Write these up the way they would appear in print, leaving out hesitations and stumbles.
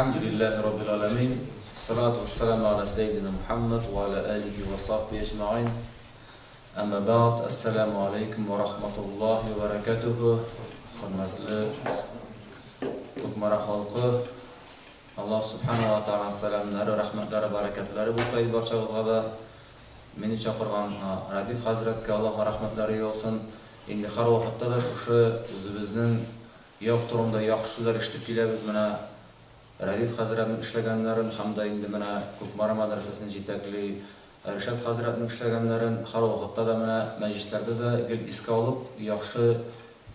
Әлхәмдүлилләһи раббил галәмин, Салату вәссәламу аля сәйдина Мухаммад ва аля алихи ва сахбихи әҗмәгыйн. Әмма бәгъд, әссәламу алейкум ва рахматуллаһи ва баракатуху. Хөрмәтле Кукмара халкы, Аллаһ субхана ва тааля сәламнәре, рәхмәтләре, бәрәкәтләре булса иде барчагызга да. Мине чакырган Рәдиф хәзрәткә Аллаһның рәхмәтләре яусын. Инде һәрвакытта да шушы үзебезнең як турында яхшы сүзләр ишетеп киләбез. Менә Рәдиф хәзрәтнең эшләгәннәрен һәм дә инде менә Кукмара мәдрәсәсен җитәкли Ришат хәзрәтнең эшләгәннәрен һәрвакытта да менә мәҗлесләрдә дә гел искә алып, яхшы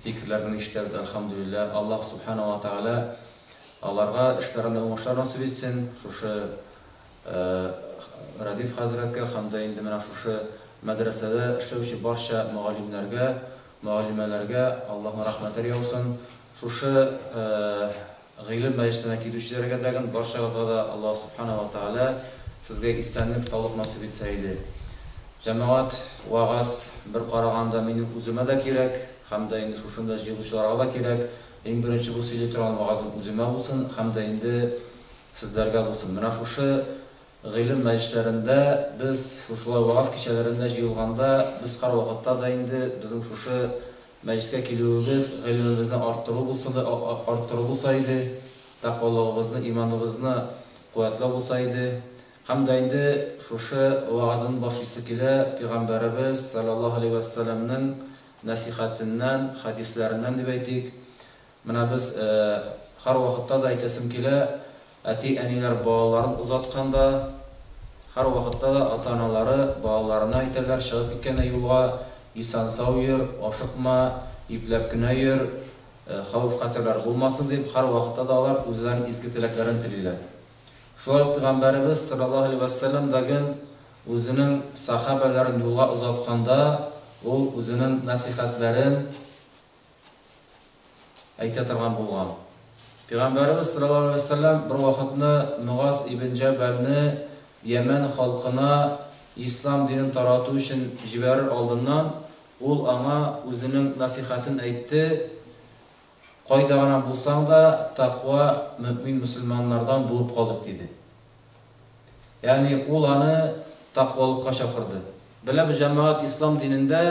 фикерләр генә ишетәбез, әлхәмдүлилләһ. Аллаһ Субхана ва Тәгалә аларга эшләрендә уңышлар насыйп итсен. Шушы Рәдиф хәзрәткә һәм дә инде менә шушы мәдрәсәдә эшләүче барча мөгаллимнәргә, мөгаллимәләргә Аллаһның рәхмәтләре яусын. Шушы гыйлем мәҗлесенә килүчеләргә дәген барчагызга да Аллаһ Субхана ва Тәгалә сезгә исәнлек, саулык насыйп итсә иде. Җәмәгать, вәгазь бер караганда минем үземә дә кирәк, һәм дә инде шушында җыелучыларга да кирәк. Иң беренче бу сөйли торган вәгазем үземә булсын, һәм дә инде сезләргә булсын. Менә шушы гыйлем мәҗлесләрендә без шушылай вәгазь кичәләрендә җыелганда, без һәрвакытта да инде безнең шушы мәҗлескә килүебез гыйлемебезне арттыру булсын да, арттыру булса иде, тәкъвалыгыбызны, иманыбызны куәтләү булса иде. Һәм дә инде шушы вәгазен башлыйсы килә Пәйгамбәребез салләллаһу алейһи вә сәлләмнең нәсыйхәтеннән, хәдисләреннән дип әйтик. Менә без һәрвакытта да әйтәсем килә, әти-әниләр балаларын озатканда, һәрвакытта да ата-аналары балаларына әйтәләр, чыгып киткәндә юлга, исән-сау йөр, ашыкма, ипләп кенә йөр, хәвеф-хәтәрләр булмасын дип, һәрвакытта да алар үзләренең изге теләкләрен телиләр. Шулай ук Пәйгамбәребез салләллаһу алейһи вә сәлләм дәген үзенең сәхабәләрен юлга озатканда, ул үзенең нәсыйхәтләрен әйтә торган булган. Пәйгамбәребез салләллаһу алейһи вә сәлләм бервакытны Мөгаз ибн Җәбәлне Йәмән халкына ислам динен тарату өчен җибәрер алдыннан, ул аңа үзенең нәсыйхәтен әйтте, Кайда гына булсаң да, тәкъва мөэмин-мөселманнардан булып калыйк, диде. Ягъни ул аны тәкъвалыкка чакырды. Беләбез, җәмәгать, ислам динендә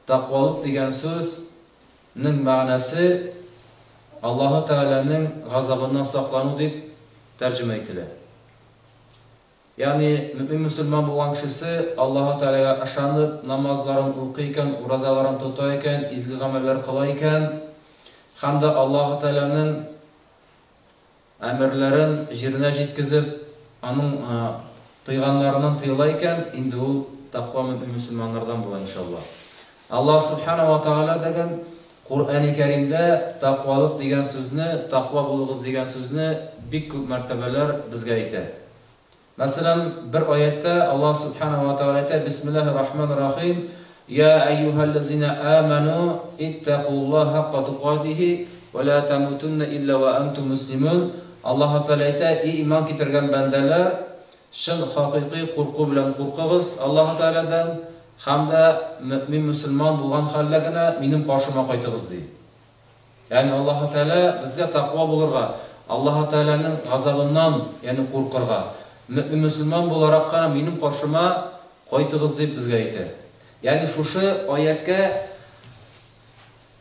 тәкъвалык дигән сүз нең мәгънәсе Аллаһы Тәгаләнең газабыннан саклану дип тәрҗемә ителә. Ягъни мөэмин-мөселман булган кешесе Аллаһы Тәгаләгә ышанып, намазларын укый икән, уразаларын тота икән, изге гамәлләр кыла икән һәм дә Аллаһы Тәгаләнең әмерләрен җиренә җиткезеп, аның тыйганнарыннан тыела икән, инде ул тәкъва мөэмин-мөселманнардан була, иншалла. Аллаһ Сүбхәнәһү вә Тәгалә дәген Коръәни Кәримдә тәкъвалык дигән сүзне, тәкъва булыгыз дигән сүзне бик күп мәртәбәләр безгә әйтә. Мәсәлән, бер аятьтә Аллаһ Сүбхәнәһү вә Тәгалә әйтә, Бисмиллаһир Рахманир Рахим, Я әйюһәлләзинә амәнү иттәкуллаһа хакка тукатихи вә лә тәмутунна илля вә әнтум мөслимун. Аллаһ Тәгалә әйтә, И иман китергән бәндәләр, чын хакыйкый курку белән куркыгыз Аллаһ Тәгаләдән Һәм дә мөэмин-мөселман булган хәлдә генә минем каршыма кайтыгыз, ди. Ягъни Аллаһы Тәгалә безгә тәкъва булырга, Аллаһы Тәгаләнең газабыннан, ягъни куркырга, мөэмин-мөселман буларак кына минем каршыма кайтыгыз, дип безгә әйтә. Ягъни шушы аятькә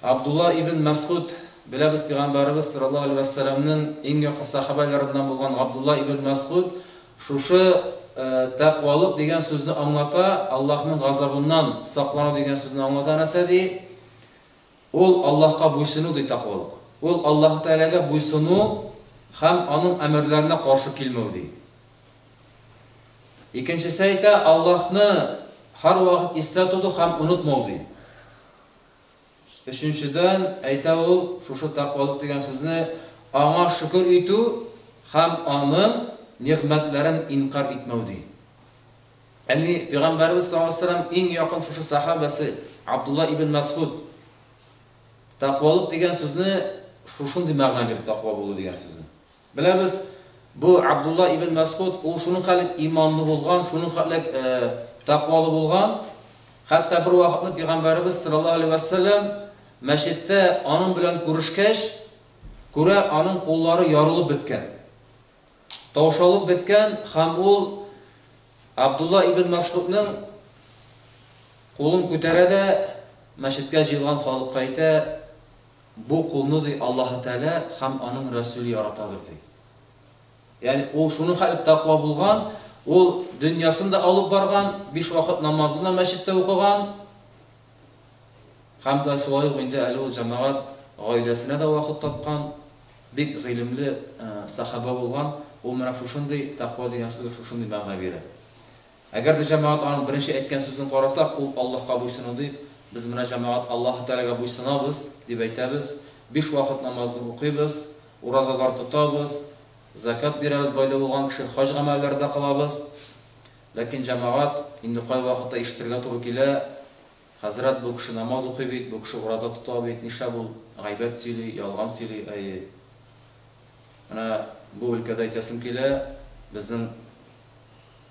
Абдулла ибн Мәсгуд, беләбез, пәйгамбәребез салләллаһу алейһи вә сәлләмнең иң якын сәхабәләреннән булган Абдулла ибн Мәсгуд шушы тәкъвалык дигән сүзне аңлата, Аллаһның газабыннан саклану дигән сүзне аңлата, нәрсә ди? Ул Аллаһка буйсыну ди тәкъвалык. Ул Аллаһ Тәгаләгә буйсыну һәм аның әмерләренә каршы килмәү ди. Икенчесе әйтә, Аллаһны һәрвакыт истә тоту һәм онытмау ди. Өченчедән, әйтә ул, шушы тәкъвалык дигән сүзне аңа шөкер итү һәм аның нигъмәтләрен инкарь итмәү, ди. Әни, Пәйгамбәребез саллаллаһу алейһи ва сәлләм иң якын шушы сәхабәсе Абдулла ибн Мәсгуд тәкъвалык дигән сүзне шушындый мәгънә бирде, тәкъва булу дигән сүзне. Беләбез, бу Абдулла ибн Мәсгуд ул шуның хәтле иманлы булган, шуның хәтле тәкъвалы булган. Хәтта бер вакытны пәйгамбәребез саллаллаһу алейһи ва сәлләм мәчеттә аның белән күрешкәч, күрә аның куллары ярылып беткән. Таушалып беткән һәм ул Абдулла ибн Мәсгудның кулын күтәрә дә мәчеткә җыелган халыкка әйтә, Бу кулны, ди, Аллаһы Тәгалә һәм аның Рәсүле яратадыр, ди. Ягъни ул шуның хәтле тәкъва булган, ул дөньясын да алып барган, биш вакыт намазын да мәчеттә укыган, һәм дә шулай ук инде әле ул җәмәгать гаиләсенә дә вакыт тапкан, бик гыйлемле сахаба булган, ул менә шушындый тәкъва дигән сүзгә шушындый мәгънә бирә. Әгәр дә җәмәгать аның беренче әйткән сүзен карасак, ул Аллаһка буйсыну дип, без менә җәмәгать Аллаһы Тәгаләгә буйсынабыз, дип әйтәбез, биш вакыт намазны укыйбыз, уразалар тотабыз, зәкят бирәбез, байлы булган кеше хаҗ гамәлләре дә кылабыз. Ләкин җәмәгать, инде кайвакытта ишетергә туры килә, Хәзрәт, бу кеше намаз укый бит, бу кеше ураза тота бит, нишләп ул гайбәт сөйли, ялган сөйли, әйе. Менә бу өлкәдә әйтәсем килә, безнең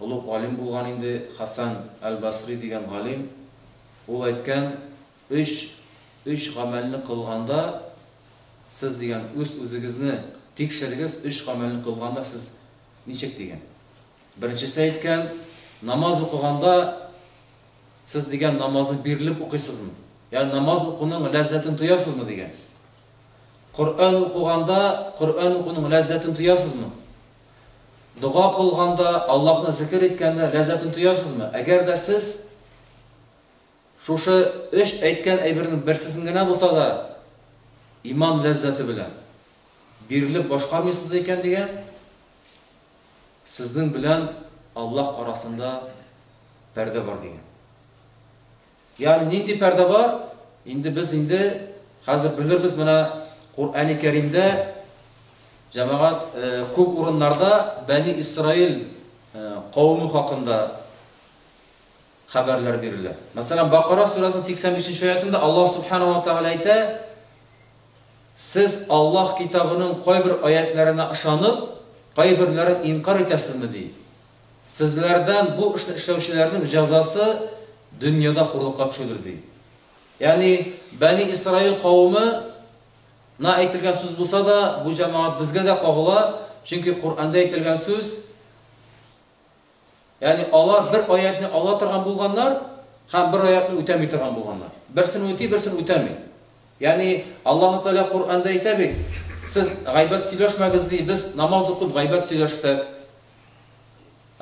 олуг галим булган инде Хәсән әл-Басри дигән галим, ул әйткән, өч, өч гамәлне кылганда, сез дигән, үз-үзегезне тикшерегез, өч гамәлне кылганда сез ничек дигән. Беренчесе әйткән, намаз укыганда Сез дигән намазны бирелеп укыйсызмы? Ягъни намаз укуның ләззәтен тоясызмы дигән. Коръән укыганда Коръән укуның ләззәтен тоясызмы? Дога кылганда, Аллаһны зикер иткәндә ләззәтен тоясызмы? Әгәр дә сез шушы өч әйткән әйбернең берсесен генә булса да иман ләззәте белән бирелеп башкармыйсыз икән дигән, Сезнең белән Аллаһ арасында пәрдә бар дигән. Ягъни нинди пәрдә бар? Инде без инде хәзер белербез менә Коръәни Кәримдә җәмәгать э, күп урыннарда Бәни Исраил э, кавеме хакында хәбәрләр бирелә. Мәсәлән, Бакара сүрәсенең 85 нче аятында Аллаһ субхана ва тааля әйтә: Сез Аллаһ китабының кайбер аятләренә ышанып, кайберләрен инкарь итәсезме, ди. Сезләрдән бу эшне эшләүчеләрнең җәзасы дөньяда хурлыкка төшүдер, ди. Ягъни Бәни Исраил кавымы на әйтелгән сүз булса да, бу җәмәгать безгә дә кагыла, чөнки Коръәндә әйтелгән сүз Ягъни алар бер аятьне ала торган булганнар һәм бер аятьне үтәми торган булганнар. Берсен үти, берсен үтәми. Ягъни Аллаһ Тәгалә Коръәндә әйтә бит, сез гайбәт сөйләшмәгез ди, без намаз укып гайбәт сөйләшсәк,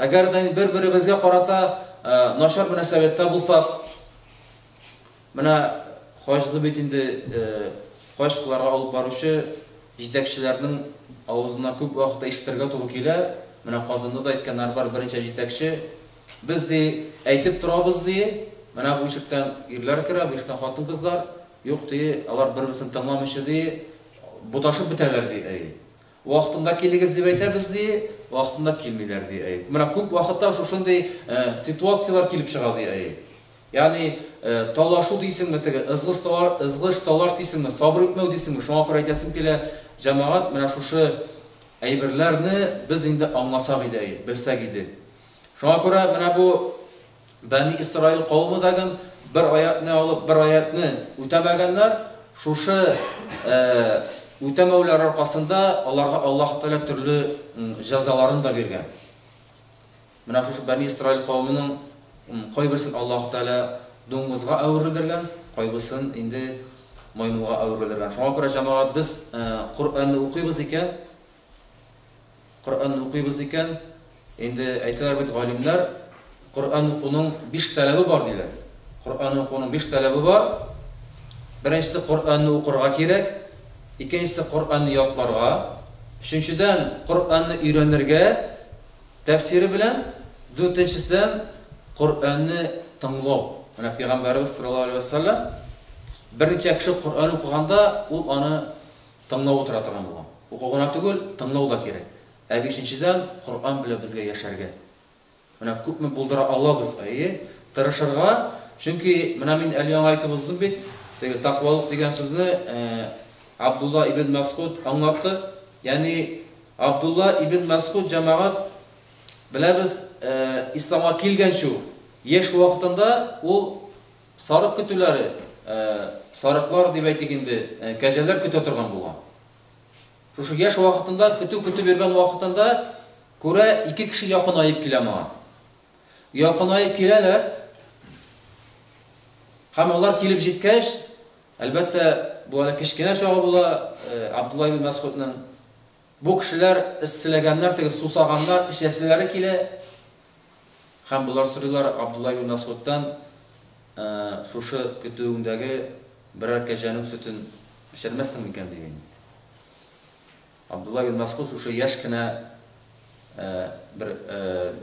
әгәр дә бер-беребезгә карата э, начар мөнәсәбәттә булсак, Менә хаҗны бит инде хаҗ кыларга алып баручы җитәкчеләрнең авызыннан күп вакытта ишетергә туры килә. Менә Казанда да әйткәннәр бар, берничә җитәкче, без ди, әйтеп торабыз ди, менә бу ишектән ирләр керә, бу ишектән хатын-кызлар, юк ди, алар бер-берсен тыңламыйча ди, буташып бетәләр ди, әй. Вакытында килегез дип әйтәбез ди, вакытында килмиләр ди, әй. Менә күп вакытта шушындый ситуацияләр килеп чыга ди, әй. Ягъни, талашу дисеңме теге, ызгыш, талаш дисеңме, сабыр итмәү дисеңме, шуңа күрә әйтәсем килә, җәмәгать, менә шушы әйберләрне без инде аңласак иде, әй, белсәк иде. Шуңа күрә менә бу Бәни Исраил кавымы дагын бер аятны алып, бер аятны үтәмәгәннәр, шушы үтәмәүләр аркасында аларга Аллаһ Тәгалә төрле җәзаларын да биргән. Менә шушы Бәни Исраил кавеменең кайберсен Аллаһ Тәгалә дуңгызга әверелдергән, кайбысын инде маймылга әверелдергән. Шуңа күрә, җәмәгать, без Коръәнне укыйбыз икән, Коръәнне укыйбыз икән, инде әйтәләр бит галимнәр, Коръән укуның биш таләбе бар диләр. Коръән укуның биш таләбе бар. Беренчесе Коръәнне укырга кирәк, икенчесе Коръәнне ятларга, өченчедән Коръәнне өйрәнергә, Тәфсире белән, дүртенчеседән, Коръәнне тыңлау. Менә Пәйгамбәребез саллаллаһу алейһи ва сәлләм берничә кеше Коръән укыганда, ул аны тыңлап утыра торган булган. Уку гына түгел, тыңлау да кирәк. Ә бишенчедән, Коръән белән безгә яшәргә. Менә күпме булдыра алабыз, әйе, тырышырга, чөнки менә мин әле яңа әйтеп уздым бит, теге тәкъвалык дигән сүзне Абдулла ибн Мәсгуд аңлатты. Ягъни Абдулла ибн Мәсгуд җәмәгать, беләбез, исламга килгәнче үк, яшь вакытында ул сарык көтүләре, сарыклар дип әйтик инде, кәҗәләр көтә торган булган. Шушы яшь вакытында, көтү көтеп йөргән вакытында Күрә, ике кеше якынаеп килә моңа. Якынаеп киләләр. Һәм алар килеп җиткәч, әлбәттә, бу әле кечкенә чагы була Абдулла ибн Мәсгудның. Бу кешеләр эсселәгәннәр, теге сусаганнар, эчәселәре килә. Һәм болар сорыйлар Абдулла ибн Мәсгудтан, шушы көтүеңдәге берәр кәҗәнең сөтен эчермәссең микән, дип инде. Абдулла ибн Мәсгуд шушы яшь кенә бер,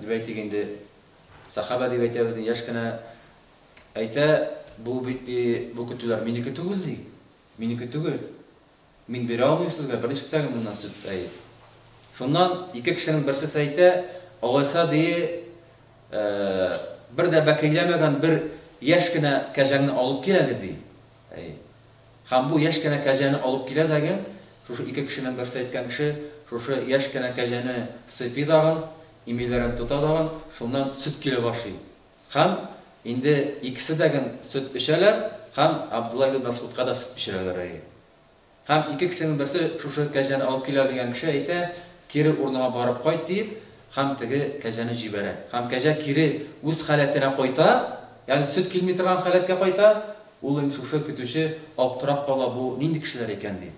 дип әйтик инде, сәхабә дип әйтәбез, яшь кенә әйтә, бу бит, ди, бу көтүләр минеке түгел, ди. Минеке түгел. Мин бирә алмыйм сезгә берничек тә моннан сөт, әй. Шуннан ике кешенең берсесе әйтә, алайса, ди, бер дә бәкәйләмәгән бер яшь кенә кәҗәңне алып кил әле, ди. Әй. Һәм бу яшь кенә кәҗәне алып килә дәген, шушы ике кешенең берсе әйткән кеше, шушы яшь кенә кәҗәне сыйпый дагын, имиләрен тота дагын, шуннан сөт килә башлый. Һәм инде икесе дәген сөт эчәләр, һәм Абдулла ибн Мәсгудка да сөт эчерәләр, әйе. Һәм ике кешенең берсе шушы кәҗәне алып килә дигән кеше әйтә, кире урыныңа барып кайт диеп, һәм теге кәҗәне җибәрә. Һәм кәҗә кире үз халәтенә кайта, ягъни сөт килми торган халәткә кайта, ул инде шушы көтүче аптырап кала, бу нинди кешеләр икән диеп.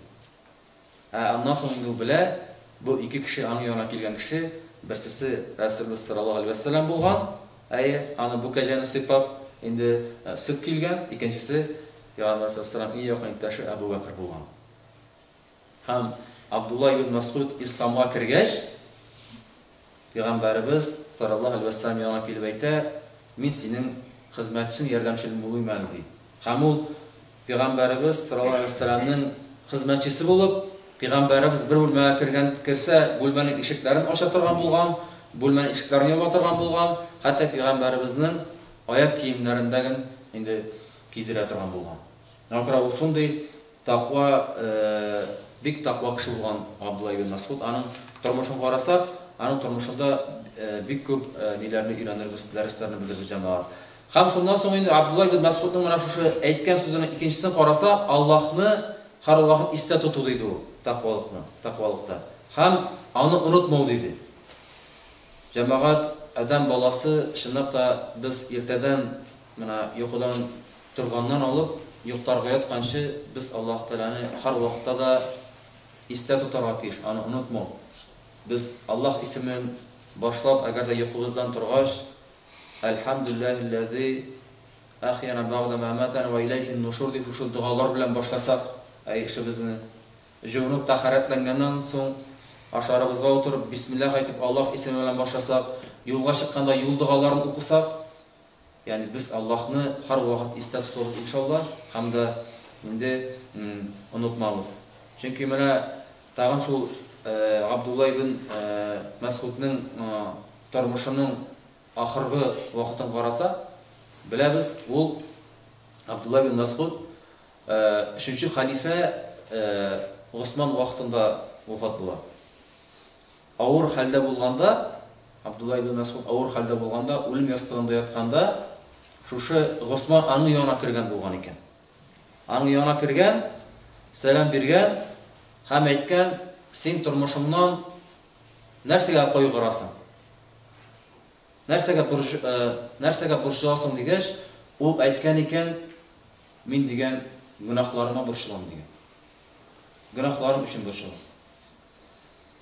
Ә аннан соң инде ул белә, бу ике кеше аның янына килгән кеше, берсесе Рәсүлебез саллаллаһу алейһи вә сәлләм булган, әйе, аны бу кәҗәне сыйпап инде сөт килгән, икенчесе Пәйгамбәр саллаллаһу иң якын иптәше Әбу Бәкер булган. Һәм Абдулла ибн Мәсгуд исламга кергәч, Пәйгамбәребез саллаллаһу алейһи вә сәлләм янына килеп әйтә, мин синең хезмәтчең, ярдәмчең булыйм әле, ди. Һәм ул Пәйгамбәребез саллаллаһу алейһи вә сәлләмнең хезмәтчесе булып, Пәйгамбәребез бер бүлмәгә кергән керсә, бүлмәнең ишекләрен ача торган булган, бүлмәнең ишекләрен яба торган булган, хәтта Пәйгамбәребезнең аяк киемнәрен дә инде кидерә торган булган. Шуңа күрә ул шундый таква, бик таква кеше булган Габдулла ибн Мәсгуд. Аның тормышын карасак, аның тормышында бик күп ниләрне өйрәнербез, дәресләрне белербез, җәмәгать. Һәм шуннан соң инде Абдулла ибн Мәсгудның менә шушы әйткән сүзенең икенчесен карасак, Аллаһны һәрвакыт истә тоту диде ул, таквалыкны, таквалыкта. Һәм аны онытмау диде. Җәмәгать, адәм баласы, чынлап та без иртәдән Менә йокыдан торганнан алып, йокларга ятканчы без Аллаһ Тәгаләне һәрвакытта да истә тотарга тиеш, аны онытмау. Без Аллаһ исемен башлап, әгәр дә йокыбыздан торгач, Әлхәмдүлилләһилләзи әхйана бәгъдә мә әмәтәнә вә иләйһин нушур дип шушы догалар белән башласак, әй эшебезне, җуынып тәһарәтләнгәннән соң, ашарыбызга утырып, бисмиллаһ әйтеп Аллаһ исеме белән башласак, юлга чыкканда юл догаларын укысак, Ягъни без Аллаһны һәрвакыт истә тотабыз, иншалла, һәм дә инде онытмабыз. Чөнки менә тагын шул Габдулла ибн Мәсгудның тормышының ахыргы вакытын карасак, беләбез, ул Габдулла ибн Мәсгуд өченче хәлифә Госман вакытында вафат була. Авыр хәлдә булганда, Абдулла ибн Мәсгуд авыр хәлдә булганда, үлем ястыгында ятканда, шушы Госман аның янына кергән булган икән. Аның янына кергән, сәлам биргән һәм әйткән, син тормышыңнан нәрсәгә кайгырасың? Нәрсәгә борч, нәрсәгә борчыласың дигәч, ул әйткән икән, мин дигән гөнаһларыма борчылам дигән. Гөнаһларым өчен борчылам.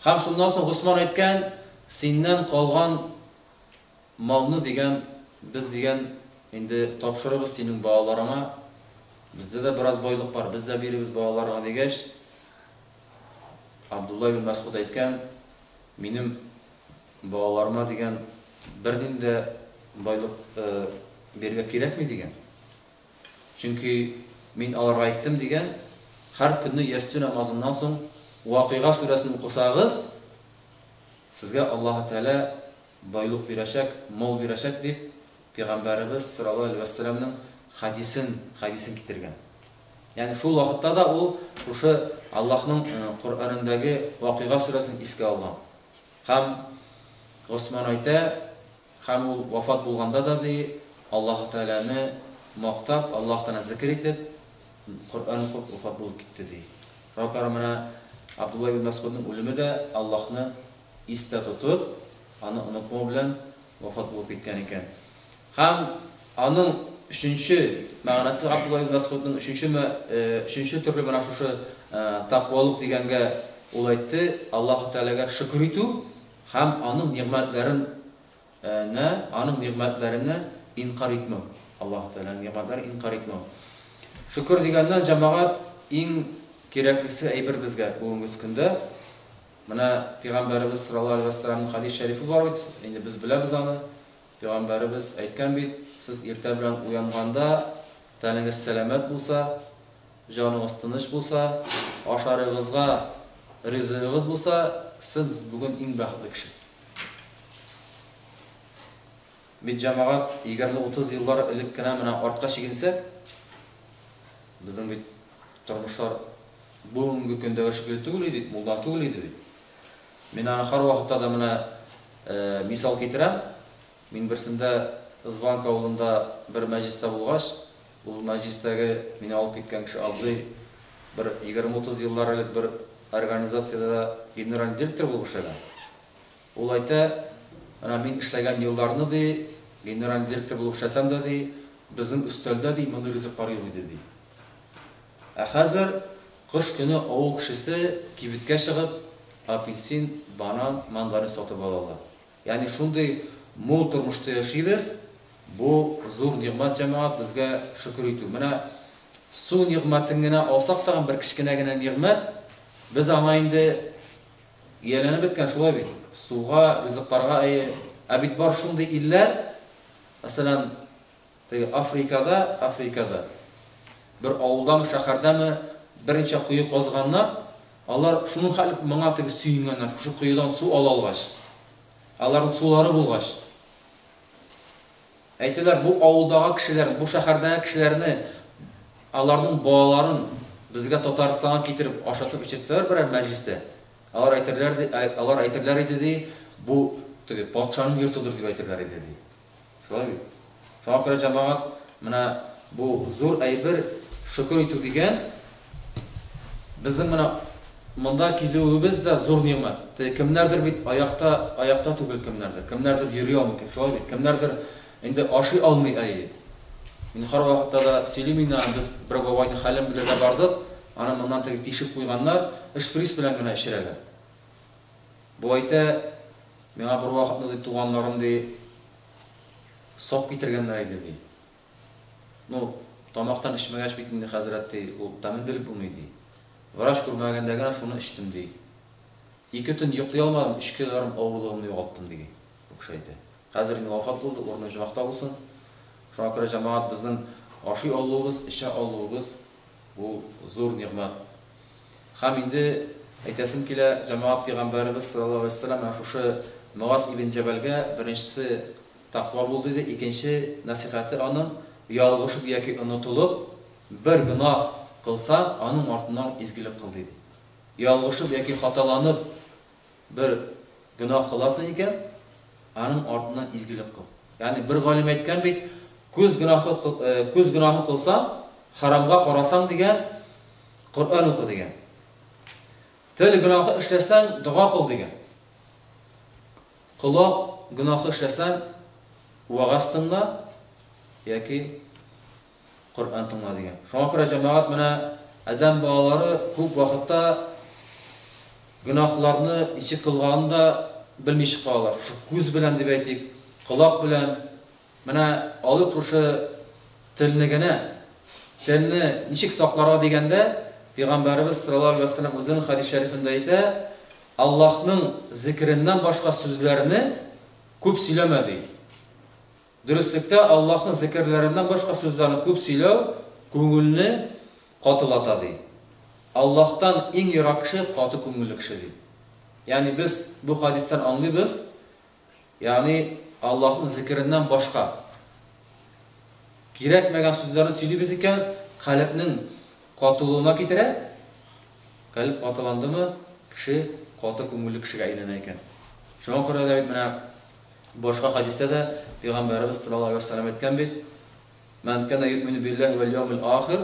Һәм шуннан соң Госман әйткән, Синнән калган малны, дигән, без, дигән, инде тапшырыбыз синең балаларыңа, бездә дә бераз байлык бар, без дә биребез балаларыңа, дигәч, Абдулла ибн Мәсгуд әйткән, Минем балаларыма, дигән, бернинди дә байлык бирергә кирәкми, дигән. Чөнки мин аларга әйттем, дигән, һәр көнне ястү намазыннан соң Вакыйга сүрәсен укысагыз, сезгә Аллаһы Тәгалә байлык бирәчәк, мал бирәчәк, дип, Пәйгамбәребез саллаллаһу алейһи вә сәлләмнең хәдисен, хәдисен китергән. Ягъни шул вакытта да ул шушы Аллаһның Коръәнендәге Вакыйга сүрәсен искә алган. Һәм Госман әйтә, Һәм ул вафат булганда да, ди, Аллаһы Тәгаләне мактап, Аллаһ Тәгаләне зекер итеп, Коръән укып вафат булып китте, ди. Шуңа күрә менә Абдулла ибн Мәсгудның үлеме дә Аллаһны истә тотып, аны онытмау белән вафат булып киткән икән. Һәм аның өченче мәгънәсе Габдулла ибн Мәсгудның өченче өченче төрле менә шушы тәкъвалык дигәнгә ул әйтте, Аллаһ Тәгаләгә шөкер итү һәм аның нигъмәтләрен нә, аның нигъмәтләренә инкар итмәү. Аллаһ Тәгаләнең нигъмәтләрен инкар итмәү. Шөкер дигәннән, җәмәгать, иң кирәклесе әйбер безгә бүгенге көндә. Менә пәйгамбәребез саллаллаһу алейһи ва сәлламның хәдис шәрифе бар бит, инде без беләбез аны. Пәйгамбәребез әйткән бит, сез иртә белән уянганда, тәнегез сәламәт булса, җаныгыз тыныч булса, ашарыгызга ризыгыгыз булса, сез бүген иң бәхетле кеше. Бит җәмәгать 20-30 еллар элек кенә менә артка чигенсәк, безнең бит тормышлар бүгенге көндәге шикелле түгел иде бит, мулдан түгел иде бит. Мин аны һәрвакытта да менә мисал китерәм. Мин берсендә Званка авылында бер мәҗлестә булгач, ул мәҗлестәге мине алып киткән кеше абзый бер 20-30 еллар элек бер организациядә генеральный директор булып эшләгән. Ул әйтә, менә мин эшләгән елларны, ди, генеральный директор булып эшләсәм дә, ди, безнең өстәлдә, ди, мондый ризыклар юк иде, ди. Ә хәзер кыш көне авыл кешесе кибеткә чыгып, апельсин, банан, мандарин сатып ала ала. Ягъни шундый мул тормышта яшибез, бу зур нигъмәт, җәмәгать, безгә шөкер итү. Менә су нигъмәтен генә алсак тагын бер кечкенә генә нигъмәт, без аңа инде ияләнеп беткән, шулай бит. Суга, ризыкларга, әйе. Ә бит бар шундый илләр, мәсәлән, теге Африкада, Африкада бер авылдамы, шәһәрдәме берничә кое казыганнар, алар шуның хәтле моңа теге сөенгәннәр, шушы коедан су ала алгач, аларның сулары булгач. Әйтәләр, бу авылдагы кешеләр, бу шәһәрдәге кешеләрне, аларның балаларын безгә Татарстанга китереп ашатып эчертсәләр берәр мәҗлестә, алар әйтерләр, ди, алар әйтерләр иде, ди, бу теге патшаның йортыдыр дип әйтерләр иде, ди. Шулай бит. Шуңа күрә, җәмәгать, менә бу зур әйбер шөкер итү дигән безнең менә монда килүебез дә зур нигъмәт. Теге кемнәрдер бит аякта, аякта түгел кемнәрдер. Кемнәрдер йөри алмый, шулай бит. Кемнәрдер инде ашый алмый әйе. Мин һәрвакытта да сөйлим инде аны, без бер бабайның хәлен белергә бардык, аны моннан теге тишеп куйганнар, шприц белән генә эчерәләр. Бу әйтә, миңа бервакытны ди туганнарым ди сок китергәннәр иде ди. Ну, тамактан эчмәгәч бит инде хәзрәт ди, ул тәмен белеп булмый ди. Врач күрмәгәндә генә шуны эчтем ди. Ике төн йоклый алмадым, өч килограмм авырлыгымны югалттым ди. Бу кеше әйтә. Хәзер инде вафат булды, урыны оҗмахта булсын. Шуңа күрә җәмәгать безнең ашый алуыбыз, эчә алуыбыз бу зур нигъмәт. Һәм инде әйтәсем килә, җәмәгать пәйгамбәребез саллаллаһу алейһи ва сәлләм менә шушы Муаз ибн Җәбәлгә беренчесе тәкъва бул диде, икенче нәсыйхәте аның, ялгышып яки онытылып бер гөнаһ кылсаң, аның артыннан изгелек кыл диде. Ялгышып яки хаталанып бер гөнаһ кыласың икән, аның артыннан изгелек кыл. Ягъни бер галим әйткән бит, күз гөнаһы күз гөнаһы кылсаң, харамга карасаң дигән, Коръән укы дигән. Тел гөнаһы эшләсәң, дога кыл дигән. Колак гөнаһы эшләсәң, вәгазь тыңла яки Коръән тыңла дигән. Шуңа күрә җәмәгать менә адәм балалары күп вакытта гөнаһларны ничек кылганын да белми чыгалар. Шушы күз белән дип әйтик, колак белән. Менә алыйк шушы телне генә. Телне ничек сакларга дигәндә, Пәйгамбәребез саллаллаһу алейһи ва сәлләм үзенең хәдис шәрифендә әйтә, Аллаһның зикреннән башка сүзләрне күп сөйләмә ди. Дөреслектә Аллаһның зикерләреннән башка сүзләрне күп сөйләү күңелне катылата ди. Аллаһтан иң ерак кеше каты күңелле кеше ди. Ягъни без бу хәдистән аңлыйбыз, ягъни Аллаһның зикереннән башка кирәкмәгән сүзләрне сөйлибез икән, калебнең катылуына китерә. Калеб катыландымы, кеше каты күңелле кешегә әйләнә икән. Шуңа күрә дә бит менә башка хәдистә дә Пәйгамбәребез саллаллаһу алейһи ва сәлләм әйткән бит, Ман кана юъмину биллаһи вәл яумил ахир,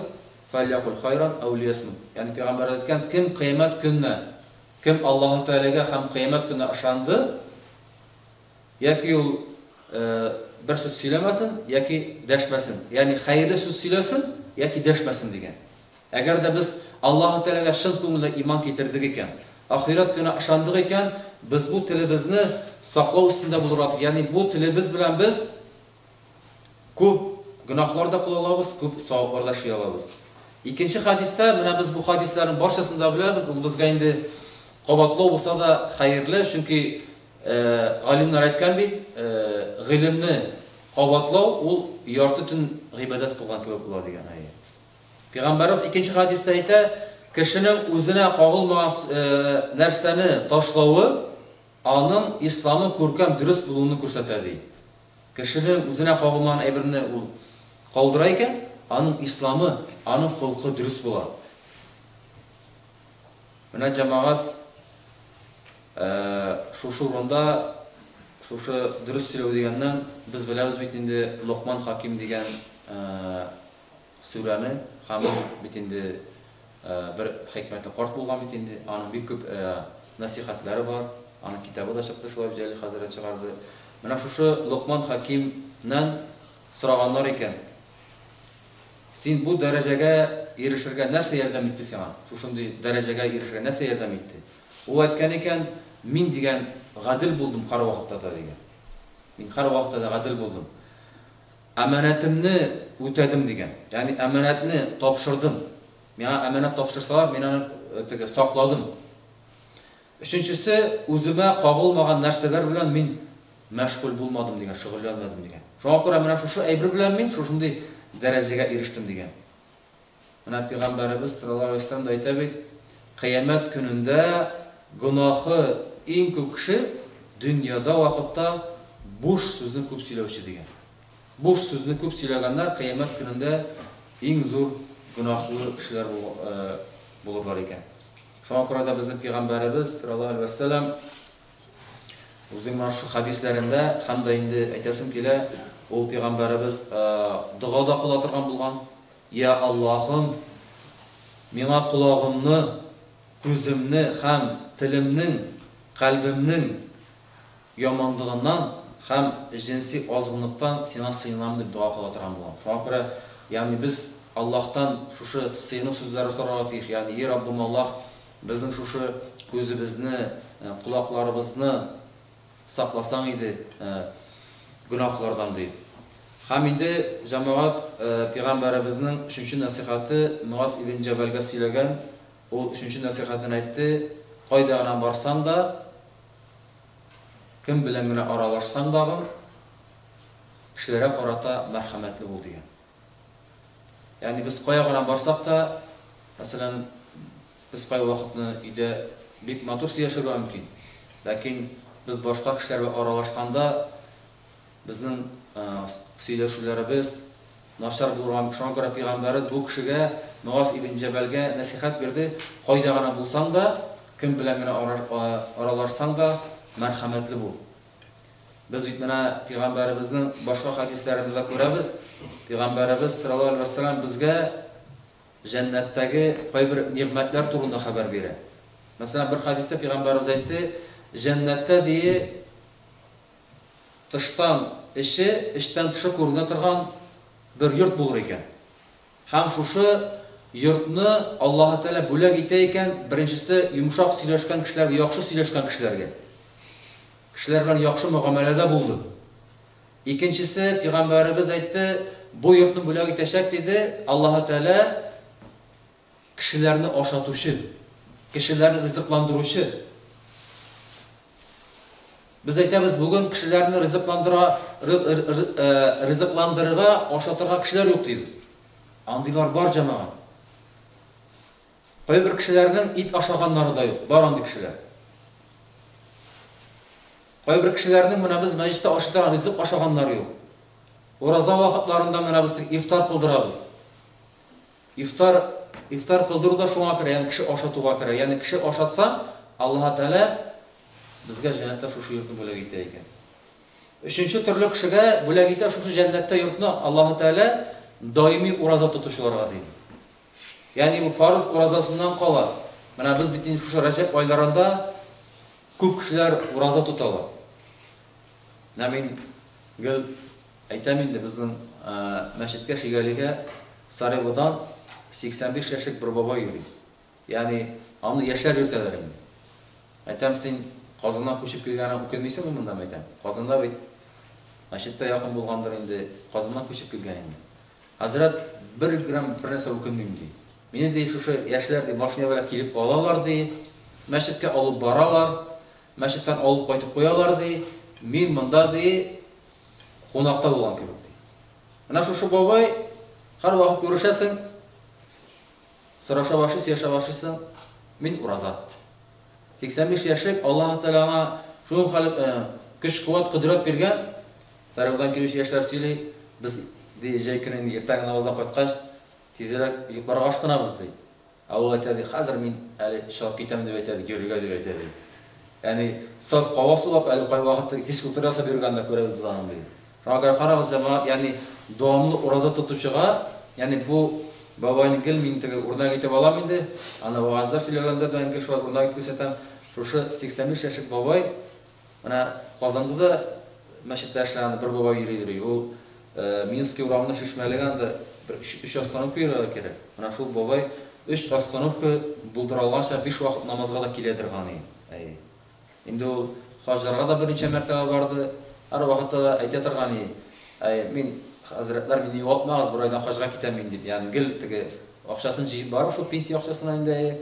фәльякул хайран ау лиясмут. Ягъни Пәйгамбәребез әйткән, кем кыямәт көненә, кем Аллаһу Тәгаләгә һәм кыямәт көненә ышанды, Яки ул бер сүз сөйләмәсен, яки дәшмәсен. Ягъни хәерле сүз сөйләсен, яки дәшмәсен дигән. Әгәр дә без Аллаһы Тәгаләгә чын күңелдән иман китердек икән, ахирәт көненә ышандык икән, без бу телебезне саклау өстендә булырга тиеш. Ягъни бу телебез белән без күп гөнаһлар да кыла алабыз, күп саваплар да эшли алабыз. Икенче хәдистә, менә без бу хәдисләрнең барчасын да беләбез, ул безгә инде кабатлау булса да хәерле, чөнки галимнәр әйткән бит, гыйлемне кабатлау ул ярты төн гыйбадәт кылган кебек була дигән әйе. Пәйгамбәребез икенче хәдистә әйтә, кешенең үзенә кагылмаган нәрсәне ташлавы аның исламы күркәм дөрес булуны күрсәтә ди. Кешенең үзенә кагылмаган әйберне ул калдыра икән, аның исламы, аның холкы дөрес була. Менә җәмәгать шушы урында шушы дөрес сөйләү дигәннән без беләбез бит инде Локман Хаким дигән сүрәне һәм ул бит инде бер хикмәтле карт булган бит инде, аның бик күп нәсыйхәтләре бар, аның китабы да чыкты шулай ук Җәлил хәзрәт чыгарды. Менә шушы Локман Хакимнән сораганнар икән, Син бу дәрәҗәгә ирешергә нәрсә ярдәм итте сиңа? Шушындый дәрәҗәгә ирешергә нәрсә ярдәм итте? Ул әйткән икән, Мин, дигән, гадел булдым һәрвакытта да, дигән. Мин һәрвакытта да гадел булдым. Әманәтемне үтәдем дигән. Ягъни әманәтне тапшырдым. Миңа әманәт тапшырсалар, мин аны теге сакладым. Өченчесе, үземә кагылмаган нәрсәләр белән мин мәшгуль булмадым дигән, шөгыльләнмәдем дигән. Шуңа күрә менә шушы әйбер белән мин шушындый дәрәҗәгә ирештем дигән. Менә пәйгамбәребез саллаллаһу алейһи ва сәлләм дә әйтә бит, кыямәт көнендә гөнаһы иң күп кеше дөньяда вакытта буш сүзне күп сөйләүче дигән. Буш сүзне күп сөйләгәннәр кыямәт көнендә иң зур гөнаһлы кешеләр булырлар икән. Шуңа күрә дә безнең пәйгамбәребез саллаллаһу алейһи ва сәлләм үзенең менә шушы хәдисләрендә һәм дә инде әйтәсем килә, ул пәйгамбәребез дога да кыла торган булган. Йа Аллаһым, миңа колагымны, күземне һәм телемнең, кальбемнең яманлыгыннан һәм җенси азгынлыктан Сиңа сыенам, дип дога кыла торган булган. Шуңа күрә, ягъни без Аллаһтан шушы сыену сүзләре сорарга тиеш, ягъни, Йи Раббым Аллаһ, безнең шушы күзебезне, колакларыбызны, Сакласаң иде гөнаһлардан, ди. Һәм инде, җәмәгать, пәйгамбәребезнең өченче нәсыйхәте Муаз ибн Җәбәлгә сөйләгән, ул өченче нәсыйхәтен әйтте, Кайда гына барсаң да, кем белән генә аралашсаң дагын, кешеләргә карата мәрхәмәтле бул, дигән. Ягъни без кая гына барсак та, мәсәлән, без кайвакытны өйдә бик матур сөйләшергә мөмкин. Ләкин без башка кешеләр белән аралашканда безнең сөйләшүләребез начар булырга мөмкин. Шуңа күрә пәйгамбәребез бу кешегә, Муаз ибн Җәбәлгә нәсыйхәт бирде, кайда гына булсаң да, кем белән генә аралашсаң да, мәрхәмәтле бул. Без бит менә пәйгамбәребезнең башка хәдисләрендә дә күрәбез, пәйгамбәребез саллаллаһу алейһи ва сәлләм безгә җәннәттәге кайбер нигъмәтләр турында хәбәр бирә. Мәсәлән, бер хәдистә пәйгамбәребез әйтте, җәннәттә дие тыштан эче, эчтән тышы күренә торган бер йорт булыр икән. Һәм шушы йортны Аллаһы Тәгалә бүләк итә икән, беренчесе, йомшак сөйләшкән кешеләргә, яхшы сөйләшкән кешеләргә. Кешеләр белән яхшы мөгамәләдә булды. Икенчесе, пәйгамбәребез әйтте, бу йортны бүләк итәчәк, диде, Аллаһы Тәгалә кешеләрне ашатучы, кешеләрне ризыкландыручы. Без әйтәбез, бүген кешеләрне ризыкландыра, ризыкландырырга, ашатырга кешеләр юк дибез. Андыйлар бар, җәмәгать. Кайбер кешеләрнең ит ашаганнары да юк, бар андый кешеләр. Кайбер кешеләрнең менә без мәҗлестә ашый торган ризык ашаганнары юк. Ураза вакытларында менә без ифтар кылдырабыз. Ифтар, ифтар кылдыру да шуңа керә, ягъни кеше ашатуга керә. Ягъни кеше ашатса, Аллаһ Тәгалә безгә җәннәттә шушы йортны бүләк итә икән. Өченче төрле кешегә бүләк итә шушы җәннәттә йортны Аллаһ Тәгалә даими ураза тотучыларга ди. Ягъни бу фарыз уразасыннан кала. Менә без бит инде шушы Рәҗәб айларында күп кешеләр ураза тоталар. Менә мин гел әйтәм инде, безнең мәчеткә Шигәлигә Сареводан 85 яшьлек бер бабай йөри. Ягъни аны яшьләр йөртәләр инде. Әйтәм, син Казаннан күчеп килгәнеңә үкенмисеңме монда, мәйтәм. Казанда бит мәчет тә якын булгандыр инде, Казаннан күчеп килгән инде. Хәзрәт, бер грамм бер нәрсә үкенмим, ди. Мине, ди, шушы яшьләр, ди, машина белән килеп алалар, ди, мәчеткә алып баралар, мәчеттән алып кайтып куялар, ди. Мин монда, ди, кунакта булган кебек, ди. Менә шушы бабай, һәрвакыт күрешәсең, сораша башлый, сөйләшә башлыйсың, мин ураза. 85 яшьлек, Аллаһы Тәгалә аңа шуның хәле көч-куәт, кодрәт биргән. Сарайдан килүче яшьләр сөйли, без, ди, җәй көне инде иртәнге намаздан кайткач, тизрәк йокларга ашкынабыз, ди. Ә ул әйтә, ди, хәзер мин әле чыгып китәм, дип әйтә, ди, йөрергә, дип әйтә, ди. Ягъни саф һава сулап, әле кайвакыт физкультура ясап йөргәнен дә күрәбез без аның, ди. Шуңа күрә карагыз, җәмәгать, ягъни дәвамлы ураза тотучыга, ягъни бу бабайны гел мин теге үрнәк итеп алам инде, аны вәгазьләр сөйләгәндә дә гел шулай үрнәк итеп күрсәтәм. Шушы 85 яшьлек бабай, менә Казанда да мәчеттә эшләгән бер бабай йөри йөри. Ул Минский урамында Чишмәлегә анда бер өч остановка йөрергә кирәк. Менә шул бабай өч остановка булдыра алганча биш вакыт намазга да килә торган иде. Әйе. Инде ул хаҗларга да берничә мәртәбә барды. Һәрвакытта да әйтә торган иде, Әй, мин, хәзрәтләр, мине югалтмагыз, бер айдан хаҗга китәм мин, дип. Ягъни гел теге акчасын җыеп барып, шул пенсия акчасына инде, әйе,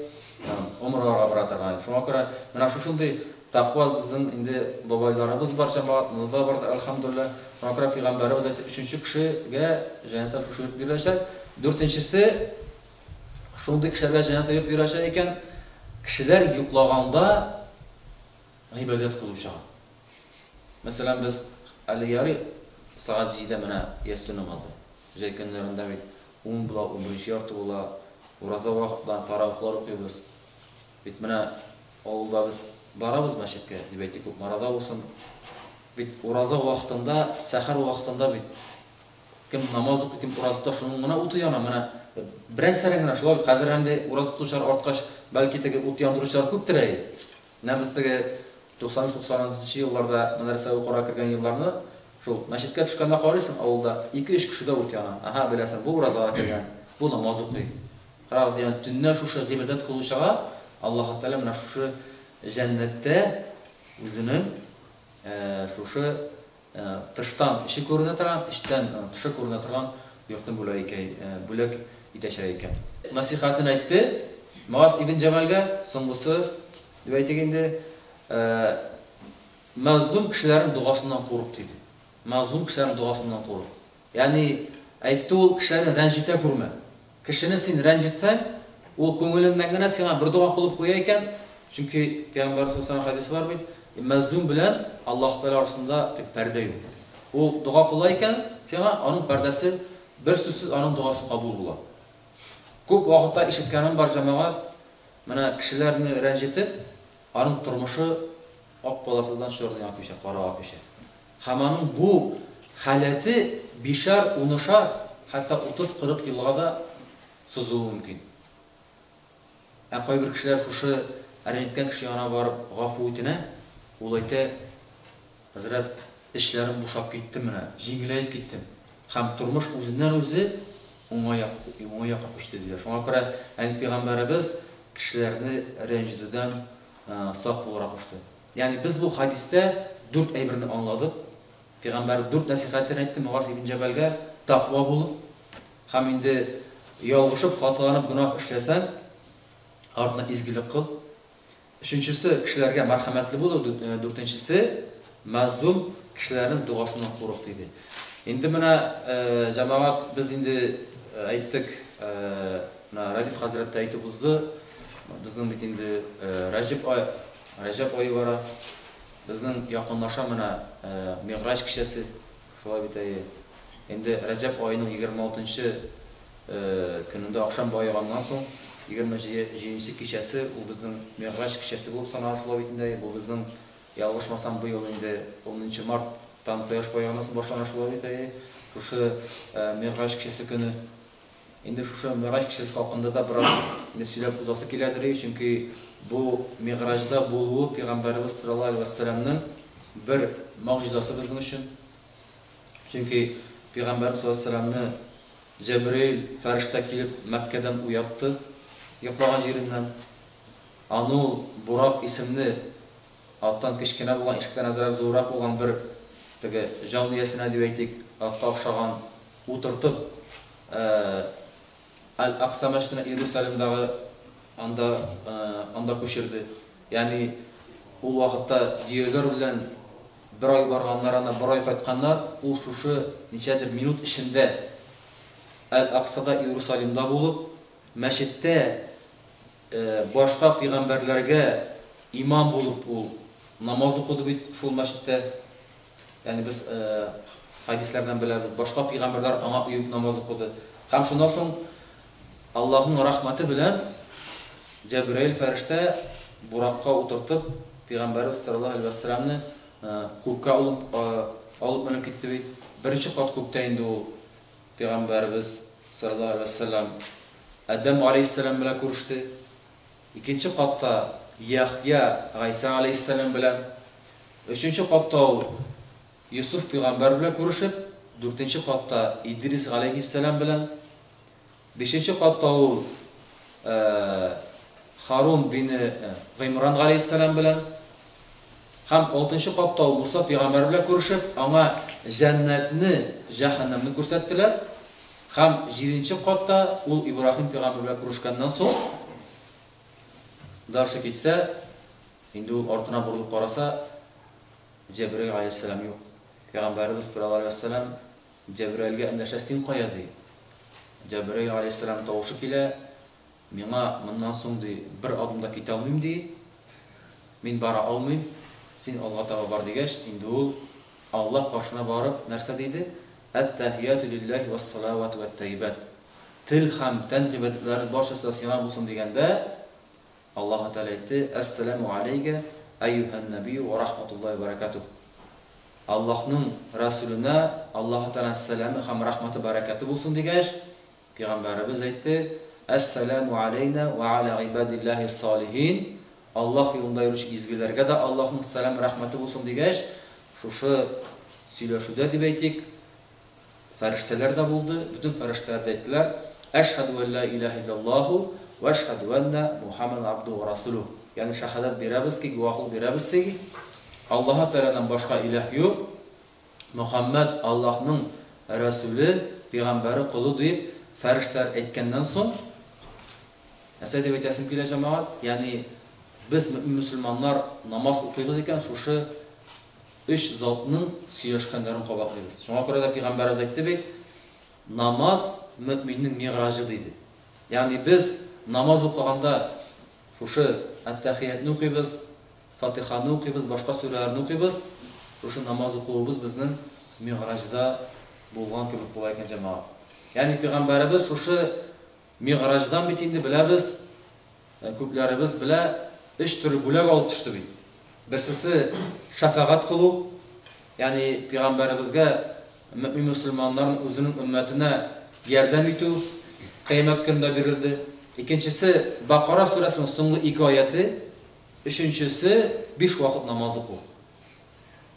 омраларга бара торган иде. Шуңа күрә менә шушындый тәкъва безнең инде бабайларыбыз бар, җәмәгать, монда да бардыр, әлхәмдүлилләһ. Шуңа күрә пәйгамбәребез әйтте, өченче кешегә җәннәттә шушы йорт биреләчәк. Дүртенчесе, Шундый кешеләргә җәннәт йорт бирәчәк икән, кешеләр йоклаганда гыйбадәт кылучыга. Мәсәлән, без әле ярый сәгать җидедә менә ястү намазы. Җәй көннәрендә бит ун була, унберенче ярты була. Ураза вакытында таравихлар укыйбыз. Бит менә авылда без барабыз мәчеткә, дип әйтик, Кукмарада булсын. Бит ураза вакытында, сәхәр вакытында бит Кем намаз укый, кем ураза тота, шуның гына уты яна. Менә берәр-сәрән генә шулай бит. Хәзер инде ураза тотучылар арткач, бәлки теге ут яндыручылар күптер әй. Менә без теге 93-94 елларда мәдрәсә укырга кергән елларны шул мәчеткә төшкәндә карыйсың, авылда ике-өч кешедә ут яна. Әһә, беләсең, бу уразага кергән, бу намаз укый. Карагыз, ягъни төнлә шушы гыйбадәт кылучыга Аллаһы Тәгалә менә шушы җәннәттә үзенең шушы Тыштан эче күренә торган, эчтән тышы күренә торган йортны бүләк икәй, бүләк итәчәк икән. Насыйхәтен әйтте Муаз ибн Җәмәлгә, соңгысы дип әйтик инде, мәзлум кешеләрнең догасыннан курык, диде. Мәзлум кешеләрнең догасыннан курык. Ягъни, әйтте ул, кешеләрне рәнҗетә күрмә. Кешене син рәнҗетсәң, ул күңеленнән генә сиңа бер дога кылып куя икән, чөнки Пәйгамбәребез саллаллаһу алейһи хәдисе бар бит, мәзлум белән Аллаһ Тәгалә арасында тек пәрдә юк. Ул дога кыла икән, сиңа аның пәрдәсе бер сүзсез аның догасы кабул була. Күп вакытта ишеткәнем бар, җәмәгать, менә кешеләрне рәнҗетеп, аның тормышы ак полосадан черныйга күчә, карага күчә. Һәм аның бу халәте бишәр, унышар, хәтта утыз-кырык елга да сузылуы мөмкин. Ә кайбер кешеләр шушы рәнҗеткән кеше янына барып гафу үтенә, ул әйтә, Хәзрәт, эчләрем бушап китте менә, җиңеләеп киттем. Һәм тормыш үзеннән-үзе уңай як, уңай якка күчте, диләр. Шуңа күрә әни пәйгамбәребез кешеләрне рәнҗетүдән сак булырга кушты. Ягъни без бу хәдистә дүрт әйберне аңладык. Пәйгамбәр дүрт нәсыйхәтен әйтте Мугаз ибн Җәбәлгә, тәкъва булып һәм инде ялгышып, хаталанып гөнаһ эшләсәң, артына изгелек кыл. Өченчесе, кешеләргә мәрхәмәтле булу, дүртенчесе, мәзлум кешеләрнең догасыннан курык, диде. Инде менә, җәмәгать, без инде әйттек, менә Рәдиф хәзрәт тә әйтеп узды, безнең бит инде Рәҗеп ай, Рәҗәб ае бара. Безнең якынлаша менә Мигъраҗ кичәсе. Шулай бит, әйе. Инде Рәҗәб аеның 26 нчы көнендә ахшам баеганнан соң, 27 нче кичәсе, ул безнең Мигъраҗ кичәсе булып санала, шулай бит инде, әйе. Бу безнең, ялгышмасам, быел инде унынчы марттан кояш баеганнан соң башлана, шулай бит, әйе. Шушы Мигъраҗ кичәсе көне. Инде шушы Мигъраҗ кичәсе хакында да бераз инде сөйләп узасы киләдер, чөнки бу Мигъраҗда булуы пәйгамбәребез саллаллаһу алейһи вә сәлләмнең. бер могҗизасы безнең өчен. Чөнки Пәйгамбәрбез саллаллаһу алейһи ва сәлләмне Җәбраил фәрештә килеп Мәккәдән уятты, йоклаган җиреннән. Аны ул Бурак исемле аттан кечкенә булган, ишектән әзрәк зуррак булган бер теге җан иясенә дип әйтик, атка охшаган утыртып, Әл-Акса мәчетенә Иерусалимдагы анда анда күчерде. Ягъни ул вакытта дөяләр белән бер ай барганнар, анда бер ай кайтканнар, ул шушы ничәдер минут эчендә Әл-Аксада Иерусалимда булып, мәчеттә башка пигамбәрләргә имам булып ул намаз укыды бит шул мәчеттә. Ягъни без хәдисләрдән беләбез, башка пигамбәрләр аңа оеп намаз укыды. Һәм шуннан соң Аллаһның рәхмәте белән Җәбраил фәрештә Буракка утыртып, пигамбәребез саллаллаһу алейһи ва сәлламне күккә алып алып менеп китте бит. Беренче кат күктә инде ул пигамбәребез саллаллаһу алейһи ва сәллам Адәм алейһиссәлам белән күреште. Икенче катта Яхъя Гайсә алейһиссәлам белән. Өченче катта ул Йосыф пигамбәр белән күрешеп, дүртенче катта Идрис галәйһиссәлам белән, бишенче катта ул Харун бине Гыймран галәйһиссәлам белән һәм алтынчы катта ул Муса пигамбәр белән күрешеп, аңа җәннәтне, җәһәннәмне күрсәттеләр. Һәм җиденче катта ул Ибраһим пигамбәр белән күрешкәннән соң, дальше китсә, инде ул артына борылып караса, Җәбраил галәйһиссәлам юк. Пәйгамбәребез саллаллаһу алейһи ва сәлләм Җәбраилгә эндәшә, Син кая? ди. Җәбраил галәйһиссәлам тавышы килә, Миңа моннан соң, ди, бер адым да китә алмыйм, ди. Мин бара алмыйм, син алга таба бар, дигәч, инде ул Аллаһ каршына барып, нәрсә диде? Әт-тәхияту лилләһи вәс-салавату вәт-тәйибәт. Тел һәм тән гыйбадәтләре барчасы да сиңа булсын дигәндә, Аллаһы Тәгалә әйтте, Әссәләмү аләйкә, әйюһән нәбийю вә рахматуллаһи вә бәрәкәтүһ. Аллаһның Рәсүленә Аллаһы Тәгаләнең сәламе һәм рәхмәте бәрәкәте булсын дигәч, Пәйгамбәребез әйтте, Әссәләмү аләйнә вә алә гыйбадилләһис салихин, Аллаһ юлында йөрүче изгеләргә дә Аллаһның сәлам рәхмәте булсын дигәч, шушы сөйләшүдә дип әйтик, Фәрештәләр дә булды, бөтен фәрештәләр дә әйттеләр, Әшһәдү ән лә иләһә илляллаһу вә әшһәдү әннә Мухәммәдән абдуһу вә расүлүһ. Ягъни шәһадәт бирәбез ки, гуаһлык бирәбез ки, Аллаһы Тәгаләдән башка иләһ юк, Мөхәммәд Аллаһның рәсүле, пигамбәре, колы дип фәрештәләр әйткәннән соң, нәрсә дип әйтәсем килә, җәмәгать? Ягъни без мөэмин мөселманнар намаз укыйбыз икән, шушы Өч затның сөйләшкәннәрен кабатлыйбыз. Шуңа күрә дә пәйгамбәребез әйтте бит, намаз мөэминнең мигъраҗы диде. Ягъни без намаз укыганда шушы әт-тәхиятне укыйбыз, Фатиханы укыйбыз, башка сүрәләрне укыйбыз. Шушы намаз укуыбыз безнең мигъраҗда булган кебек була икән, җәмәгать. Ягъни пәйгамбәребез шушы мигъраҗдан бит инде беләбез, Күпләребез белә, өч төрле бүләк алып төште бит. Берсесе шәфәгать кылу, ягъни пәйгамбәребезгә мөэмин мөселманнарның үзенең өммәтенә ярдәм итү кыямәт көнендә бирелде. Икенчесе Бакара сүрәсенең соңгы ике аяте, өченчесе биш вакыт намаз уку.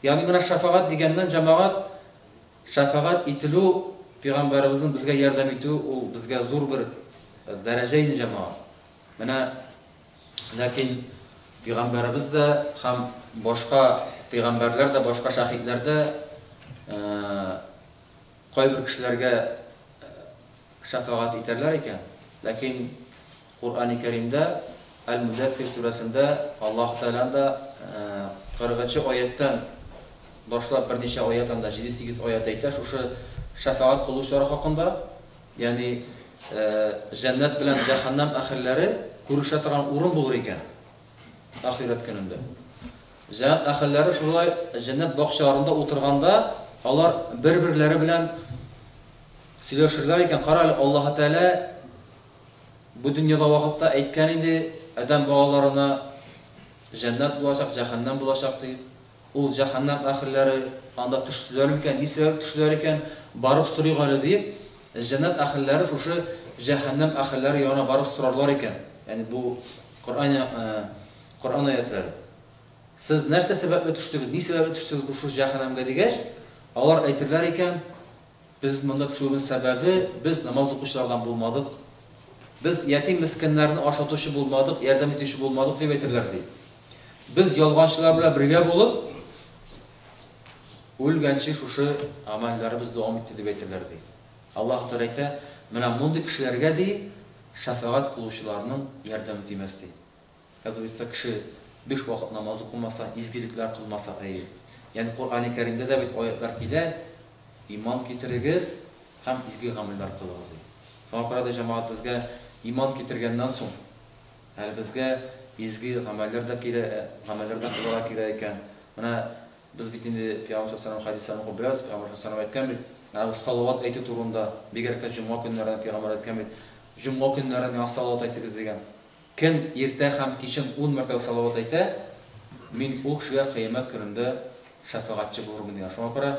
Ягъни менә шәфәгать дигәннән җәмәгать Шәфәгать ителү, пәйгамбәребезнең безгә ярдәм итүе ул безгә зур бер дәрәҗә инде, җәмәгать. Менә ләкин пәйгамбәребез дә һәм башка пәйгамбәрләр дә, башка шәһидләр дә кайбер кешеләргә шәфәгать итәрләр икән, ләкин Коръәни Кәримдә Әл-Мудәссир сүрәсендә Аллаһ Тәгалә анда 40 нчы аяттән башлап берничә аят анда җиде-сигез аят әйтә шушы шәфәгать кылучылар хакында, ягъни җәннәт белән җәһәннәм әһелләре күрешә торган урын булыр икән ахирәт көнендә. Җәннәт әһелләре шулай җәннәт бакчаларында утырганда алар бер-берләре белән сөйләшерләр икән, кара әле Аллаһ Тәгалә Бу дөньяда вакытта әйткән иде, адәм балаларына җәннәт булачак, җәһәннәм булачак дип. Ул җәһәннәм әһелләре анда төштеләр микән, ни сәбәп төштеләр икән, барып сорыйк әле дип, җәннәт әһелләре шушы җәһәннәм әһелләре янына барып сорарлар икән. Ягъни бу Коръән Коръән аятләре. Сез нәрсә сәбәпле төштегез, ни сәбәпле төштегез бу шул җәһәннәмгә дигәч, алар әйтерләр икән, без монда төшүебезнең сәбәбе, без намаз укучылардан булмадык, без ятим мескеннәрне ашатучы булмадык, ярдәм итүче булмадык дип әйтерләр ди. Без ялганчылар белән бергә булып, үлгәнче шушы гамәлләребез дәвам итте дип әйтерләр ди. Аллаһ Тәгалә әйтә, менә мондый кешеләргә ди, шәфәгать кылучыларның ярдәме тимәс ди. Оказывается, кеше биш вакыт намаз укымаса, изгелекләр кылмаса, әйе. Ягъни Коръәни Кәримдә дә бит аятлар килә, иман китерегез һәм изге гамәлләр кылыгыз ди. Шуңа күрә дә җәмәгать безгә иман китергәннән соң, әле безгә изге гамәлләр дә кирә, гамәлләр дә кылырга кирәк икән. Менә без бит инде Пәйгамбәр саллаллаһу алейһи ва сәлләм хәдисләрен укып беләбез, Пәйгамбәр саллаллаһу алейһи ва сәлләм әйткән бит, менә бу салават әйтү турында, бигрәк тә җомга көннәрендә Пәйгамбәр әйткән бит, җомга көннәрендә миңа салават әйтегез дигән. Кем иртә һәм кичен ун мәртәбә салават әйтә, мин ул кешегә кыямәт көнендә шәфәгатьче булырмын дигән. Шуңа күрә,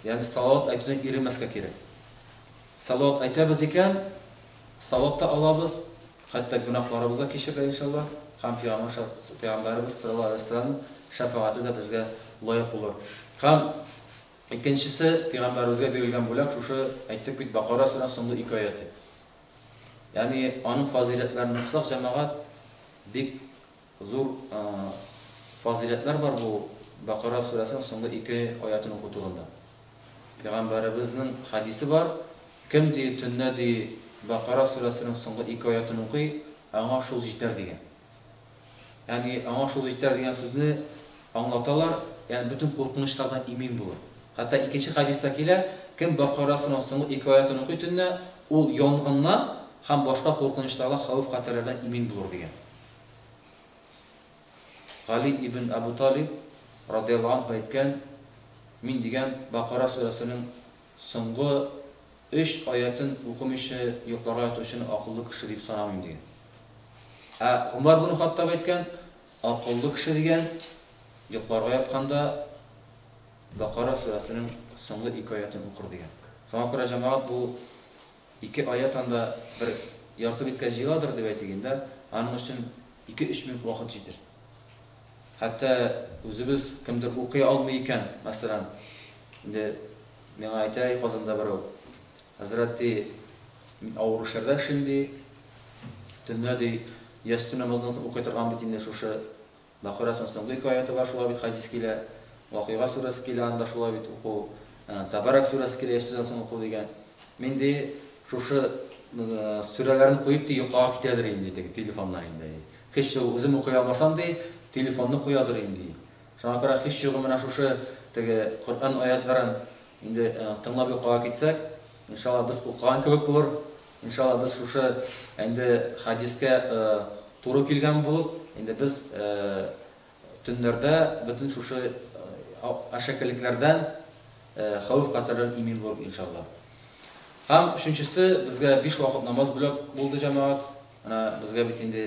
ягъни салават әйтүдән иренмәскә кирәк. Салават әйтәбез икән, савап та алабыз, хәтта гөнаһларыбыз да кичерелә иншалла, һәм Пәйгамбәребез саллаллаһу алейһи ва сәлләмнең шәфәгате дә безгә лаек булыр. Һәм икенчесе, Пәйгамбәребезгә бирелгән бүләк шушы, әйттек бит, Бакара сүрәсенең соңгы ике аяте. Ягъни аның фазыйләтләрен укысак, җәмәгать, бик зур фазыйләтләр бар бу Бакара сүрәсенең соңгы ике аятын уку турында. Пәйгамбәребезнең хәдисе бар, кем ди төнлә ди Бакара сүрәсенең соңгы ике аятын укый, аңа шул җитәр дигән. Ягъни аңа шул җитәр дигән сүзне аңлаталар, ягъни бөтен куркынычлардан имин булыр. Хәтта икенче хәдистә килә, кем Бакара сүрәсенең соңгы ике аятын укый төнлә, ул янгыннан һәм башка куркынычлардан, хәвеф-хәтәрләрдән имин булыр дигән. Гали ибн Әбу Талиб радияллаһу анһу әйткән, мин дигән Бакара сүрәсенең соңгы өч аятын укымыйча йокларга ятучыны акыллы кеше дип санамыйм дигән. Ә Гомәр бин Хаттаб әйткән, акыллы кеше дигән, йокларга ятканда Бакара сүрәсенең соңгы ике аятын укыр дигән. Шуңа күрә җәмәгать бу ике аят анда бер ярты биткә җыеладыр дип әйтик инде, аның өчен ике-өч минут вакыт җитер. Хәтта үзебез кемдер укый алмый икән, мәсәлән, инде миңа әйтә Казанда берәү, хәзрәт ди, мин авыр эшләрдә эшлим ди, төнлә ди, ястү намазыннан соң укый торган бит инде шушы Бакарасын соңгы ике аяты бар, шулай бит хәдис килә. Вакыйга сүрәсе килә, анда шулай бит уку. Табарак сүрәсе килә, ястүдән соң уку дигән. Мин ди шушы сүрәләрне куеп ди йокыга китәдер инде теге телефоннан инде. Һич югы үзем укый алмасам ди, телефонны куядыр инде. Шуңа күрә һич югы менә шушы теге Коръән аятларын инде тыңлап йокыга китсәк, иншалла без укыган кебек булыр. Иншалла без шушы инде хәдискә туры килгән булып, инде без төннәрдә бөтен шушы әшәкелекләрдән, хәвеф-хәтәрләрдән имин булырбыз, иншалла. Һәм өченчесе, безгә биш вакыт намаз бүләк булды, җәмәгать. Менә безгә бит инде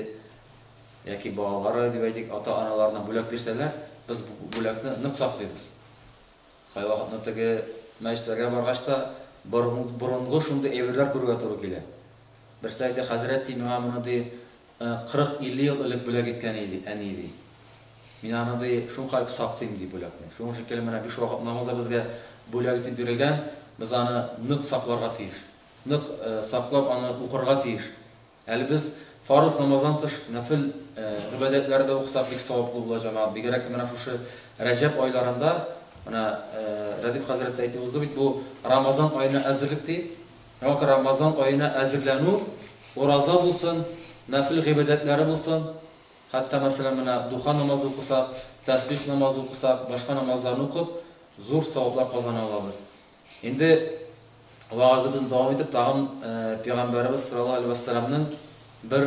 яки балалары дип әйтик, ата-аналарына бүләк бирсәләр, без бу бүләкне нык саклыйбыз. Кайвакытны теге мәчетләргә баргач та борынгы шундый әйберләр күрергә туры килә. Берсе әйтә, хәзрәт, ди, миңа моны, ди, 40-50 ел элек бүләк иткән иде, әни, ди. Мин аны, ди, шулкадәр саклыйм, ди, бүләкне. Шуның шикелле менә биш вакыт намаз да безгә бүләк итеп бирелгән, без аны нык сакларга тиеш. Нык саклап аны укырга тиеш. Әле без фарыз намаздан тыш нәфел гыйбадәтләре дә укысак бик саваплы була, җәмәгать. Бигрәк тә менә шушы Рәҗәб айларында, менә Рәдиф хәзрәт тә әйтеп узды бит, бу Рамазан аена әзерлек дип. Шуңа күрә Рамазан аена әзерләнү, ураза булсын, нәфел гыйбадәтләре булсын, хәтта, мәсәлән, менә духа намазы укысак, тәсбих намазы укысак, башка намазларны укып, зур саваплар казана алабыз. Инде вәгазебезне дәвам итеп, тагын пәйгамбәребез саллаллаһу алейһи ва сәлламнең бер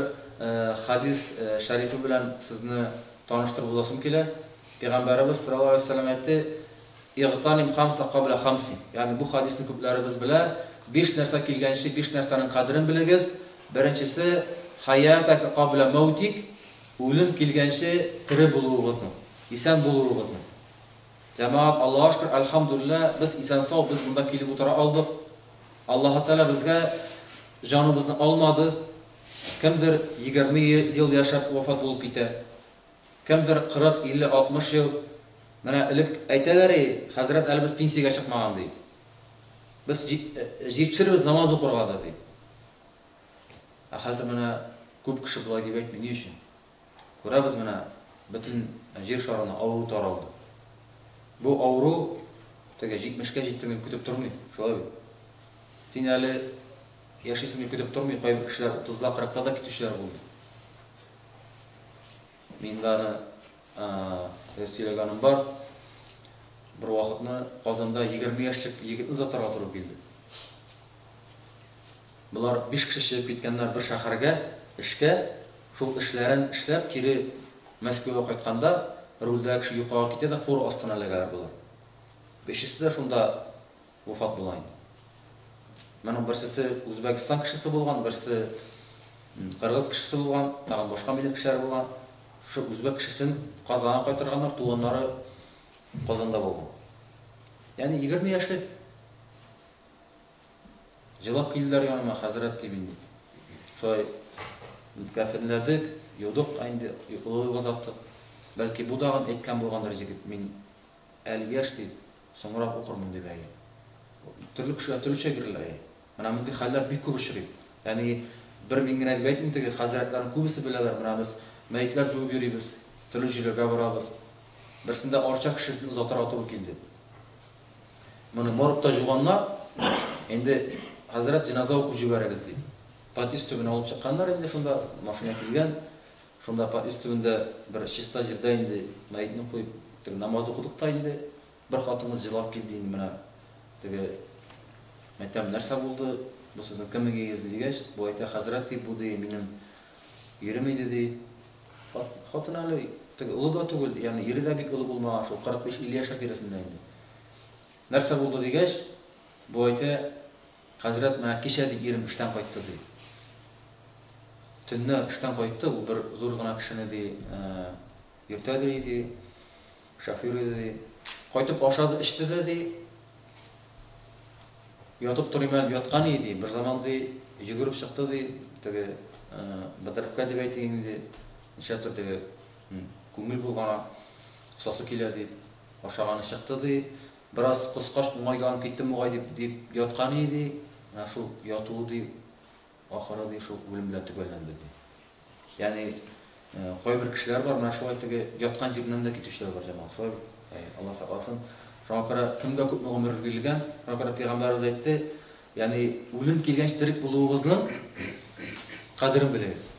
хадис шәрифе белән сезне таныштырып узасым килә. Пәйгамбәребез саллаллаһу алейһи ва сәллам әйтте: "Игътаним хамса кабла хамсин". Ягъни бу хадисны күпләребез белә. Биш нәрсә килгәнче, биш нәрсәнең кадерен белегез. Беренчесе, хаятака кабла маутик, үлем килгәнче тере булуыгызны, исән булуыгызны. Җәмәгать, Аллаһка шөкер, әлхәмдүлилләһ, без исән-сау, без монда килеп утыра алдык. Аллаһы Тәгалә безгә җаныбызны алмады. Кемдер 20 ел яшәп вафат булып китә. Кемдер 40, 50, 60 ел. Менә элек әйтәләр, эй, хәзрәт, әле без пенсиягә чыкмаган, ди. Без җитешербез намаз укырга да, ди. Ә хәзер менә күп кеше болай дип әйтми. Ни өчен? Күрәбез менә, бөтен җир шарына авыру таралды. Бу авыру теге 70-кә җиттең дип көтеп тормый, шулай бит? Син әле яшисең дип көтеп тормый, кайбер кешеләр 30-да, 40-та да китүчеләр булды. Мин дә аны сөйләгәнем бар. Бер вакытны Казанда 20 яшьлек егетне озатырга туры килде. Болар 5 кеше чыгып киткәннәр бер шәһәргә эшкә, шул эшләрен эшләп кире Мәскәүгә кайтканда рульдәге кеше йокыга китә дә фура астына эләгәләр болар. Бишесе дә шунда вафат була инде. Моның берсесе Үзбәкстан кешесе булган, берсе кыргыз кешесе булган, тагын башка милләт кешеләре булган. Шушы үзбәк кешесен Казанга кайтарганнар, туганнары Казанда булган. Ягъни 20 яшьлек. Җылап килделәр яныма, хәзрәт дип инде. Шулай кәфенләдек, юдык инде, олы юлга озаттык. Бәлки бу дагын әйткән булгандыр җегет, мин әле яшь дип, соңрак укырмын дип әйе. Төрле кешегә төрлечә бирелә әйе. Менә мондый хәлләр бик күп очрый. Ягъни бер мин генә дип әйтмим, теге хәзрәтләрнең күбесе беләләр, менә без мәетләр җуып йөрибез, төрле җирләргә барабыз. Берсендә Арча кешесен озатырга туры килде. Моны моргта җуганнар, инде хәзрәт җеназа укып җибәрегез ди. Подъезд төбенә алып чыкканнар инде шунда, машина килгән. Шунда подъезд төбендә бер чиста җирдә инде мәетне куеп, теге намаз укыдык та инде. Бер хатын-кыз җылап килде инде менә. Теге әйтәм, нәрсә булды? Бу сезнең кемегез дигәч, бу әйтә, хәзрәт ди, бу ди минем ирем иде ди. Хатын әле теге олы да түгел, ягъни ире дә бик олы булмаган, шул 45-50 яшьләр тирәсендә инде. Нәрсә булды дигәч, бу әйтә, хәзрәт, менә кичә ди ирем эштән кайтты ди. Төнлә эштән кайтты, ул бер зур гына кешене ди, йөртә ди, ди, шофер иде ди. Кайтып ашады, эчте дә ди. Ятып торыйм әле, яткан иде ди. Бер заман ди, йөгереп чыкты ди, теге бәдрәфкә дип әйтик инде, нишләптер теге күңел булган, косасы килә дип, ашаганы чыкты ди. Бераз коскач уңайланып киттем бугай дип, дип яткан иде ди. Менә шул ятуы ди, ахыры ди шул үлем белән төгәлләнде ди. Ягъни кайбер кешеләр бар, менә шулай теге яткан җиреннән дә китүчеләр бар, җәмәгать. Шулай бит. Алла сакласын. Шуңа күрә кемгә күпме гомер бирелгән, шуңа күрә пәйгамбәребез әйтте, ягъни үлем килгәнче терек булуыгызның кадерен белегез.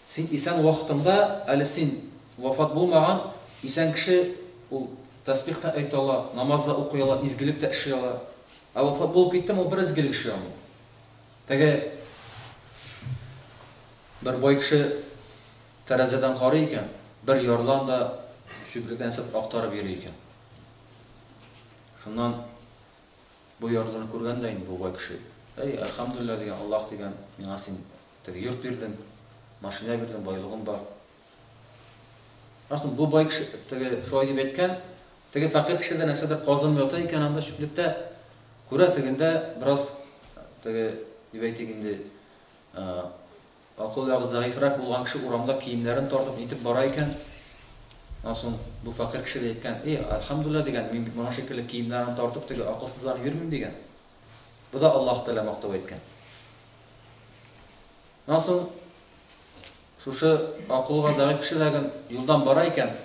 Син исән вакытыңда, әле син вафат булмаган, исән кеше ул тәсбих та әйтә ала, намаз да укый ала, изгелек тә эшли ала. Ә вафат булып киттеме, ул бер изгелек эшли алмый. Теге бер бай кеше тәрәзәдән карый икән, бер ярлы анда чүплектән сырт актарып йөри икән. Шуннан бу ярлыны күргән дә инде бу бай кеше. Әй, әлхәмдүлилләһ дигән, Аллаһ дигән, миңа син теге йорт бирдең, машина бирдең, байлыгым бар. Расмын, бу бай кеше теге шулай дип әйткән, теге фәкыйрь кеше дә нәрсәдер казынып ята икән анда чүплектә. Күрә тегендә бераз теге дип әйтик инде, акыл ягы зәгыйфьрәк булган кеше урамда киемнәрен тартып нитеп бара икән. Аннан соң бу фәкыйрь кеше дә әйткән, "Эй, әлхәмдүлилләһ дигән, мин бит моның шикелле киемнәрен тартып теге акылсызланып йөрмим дигән. Бу да Аллаһ Тәгалә мактап әйткән. Аннан соң шушы акылга зәгыйфь кеше дә юлдан бара икән,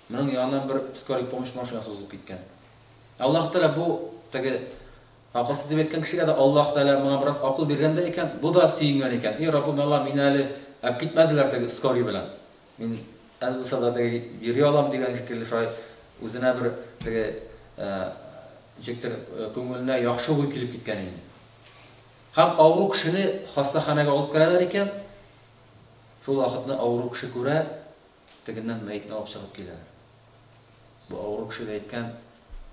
моның яныннан бер скорый помощь машинасы узып киткән. Аллаһ Тәгалә бу теге акылсыз дип әйткән кешегә дә Аллаһ Тәгалә моңа бераз акыл биргән дә икән, бу да сөенгән икән. И Раббым Алла, мине әле әп китмәделәр теге скорый белән. Мин әз булса да теге йөри алам дигән шикелле шулай үзенә бер теге ничектер күңеленә яхшы уй килеп киткән инде. Һәм авыру кешене хастаханәгә алып керәләр икән. Шул вакытны авыру кеше күрә, тегеннән мәетне алып чыгып киләләр. Бу авыру кеше дә әйткән,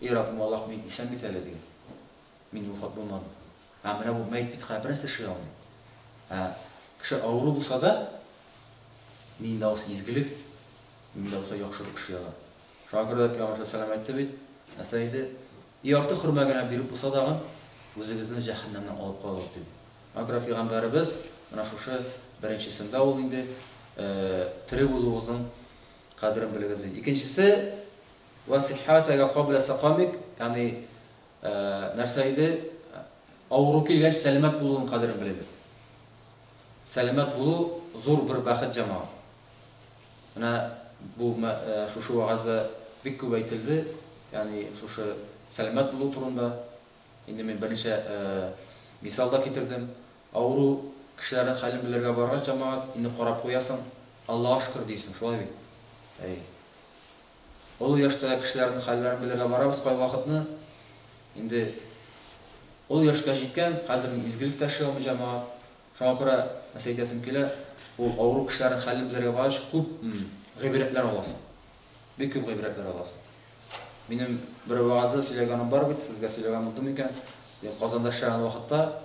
И Раббым Аллаһ, мин исән бит әле, дигән. Мин вафат булмадым. Ә менә бу мәет бит хәзер бернәрсә эшли алмый. Ә кеше авыру булса да, нинди дә булса изгелек, нинди дә булса яхшылык эшли ала. Шуңа күрә дә Пәйгамбәр саллаллаһу әйтте бит, нәрсә диде? Ярты хөрмә генә биреп булса дагын, үзегезне җәһәннәмнән алып калыгыз, диде. Шуңа күрә Пәйгамбәребез менә шушы беренчесендә ул инде Тере булуыгызның кадерен белегез, ди. Икенчесе, вә сиххатәгә каблә сәкамик, ягъни нәрсә иде? Авыру килгәч, сәламәт булуның кадерен белегез. Сәламәт булу зур бер бәхет, җәмәгать. Менә бу шушы вәгазьдә бик күп әйтелде, ягъни шушы сәламәт булу турында. Инде мин берничә мисал да китердем. Авыру кешеләрнең хәлен белергә баргач, җәмәгать, инде карап куясың, Аллага шөкер, дисең, шулай бит? Әй. Олы яшьтәге кешеләрнең хәлләрен белергә барабыз кайвакытны. Инде олы яшькә җиткән, хәзер мин изгелек тә эшли алмый, җәмәгать. Шуңа күрә, нәрсә әйтәсем килә, ул авыру кешеләрнең хәлен белергә баргач, күп гыйбрәтләр аласың. Бик күп гыйбрәтләр аласың. Минем бер вәгазьдә сөйләгәнем бар бит, сезгә сөйләгән булдым микән? Казанда эшләгән вакытта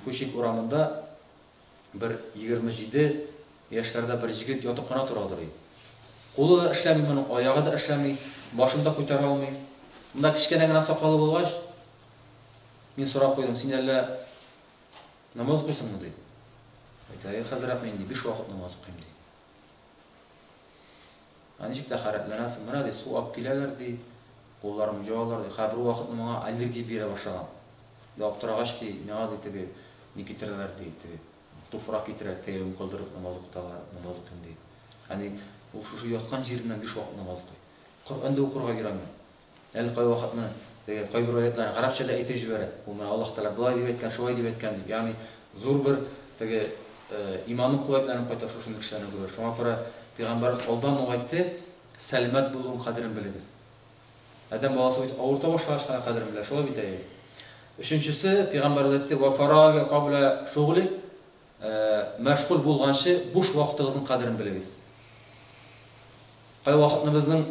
Фучик урамында бер 27 яшьләрдә бер җегет ятып кына торадыр иде. Кулы да эшләми моның, аягы да эшләми, башын да күтәрә алмый. Монда кечкенә генә сакалы булгач, мин сорап куйдым, син әллә намаз укыйсыңмы, ди. Әйтә, әйе, хәзрәт, мин ди, биш вакыт намаз укыйм, ди. Ә ничек тәһарәтләнәсең? Менә, ди, су алып киләләр, ди, кулларымны җуалар, ди. Хә, бервакытны моңа аллергия бирә башлаган. Ди, аптырагач, ди, миңа, ди, теге, ни китерәләр, ди, теге, туфрак китерәләр, тәяммум кылдырып намаз укыталар, намаз укыйм, ди. Ягъни, ул шушы яткан җиреннән биш вакыт намаз укый. Коръән дә укырга өйрәнгән. Әле кайвакытны теге кайбер аятьләрне гарәпчә дә әйтеп җибәрә. Ул менә Аллаһ Тәгалә болай дип әйткән, шулай дип әйткән дип. Ягъни зур бер теге иманның куәтләнеп кайта шушындый кешеләрне күргәч. Шуңа күрә Пәйгамбәребез алдан ук әйтте, сәламәт булуның кадерен белегез. Адәм баласы бит авырта башлагач кына кадерен белә, шулай бит әйе. Өченчесе, Пәйгамбәребез әйтте, ва фарага кабла шугли, мәшгуль булганчы буш вакытыгызның кадерен белегез. Кайвакытны безнең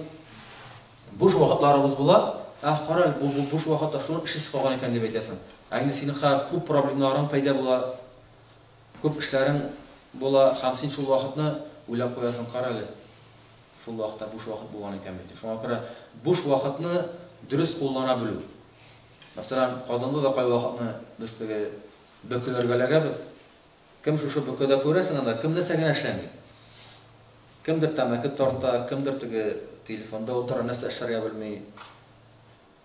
буш вакытларыбыз була, әх, кара әле, бу буш вакытта шуны эшлисе калган икән дип әйтәсең. Ә инде синең хәзер күп проблемнарың пәйда була, күп эшләрең була һәм син шул вакытны уйлап куясың, кара әле, шул вакытта буш вакыт булган икән бит. Шуңа күрә буш вакытны дөрес куллана белү. Мәсәлән, Казанда да кайвакытны без теге бөкеләргә эләгәбез. Кем шушы бөкедә күрәсең анда, кем нәрсә генә эшләми. Кемдер тәмәке тарта, кемдер теге телефонда утыра, нәрсә эшләргә белми.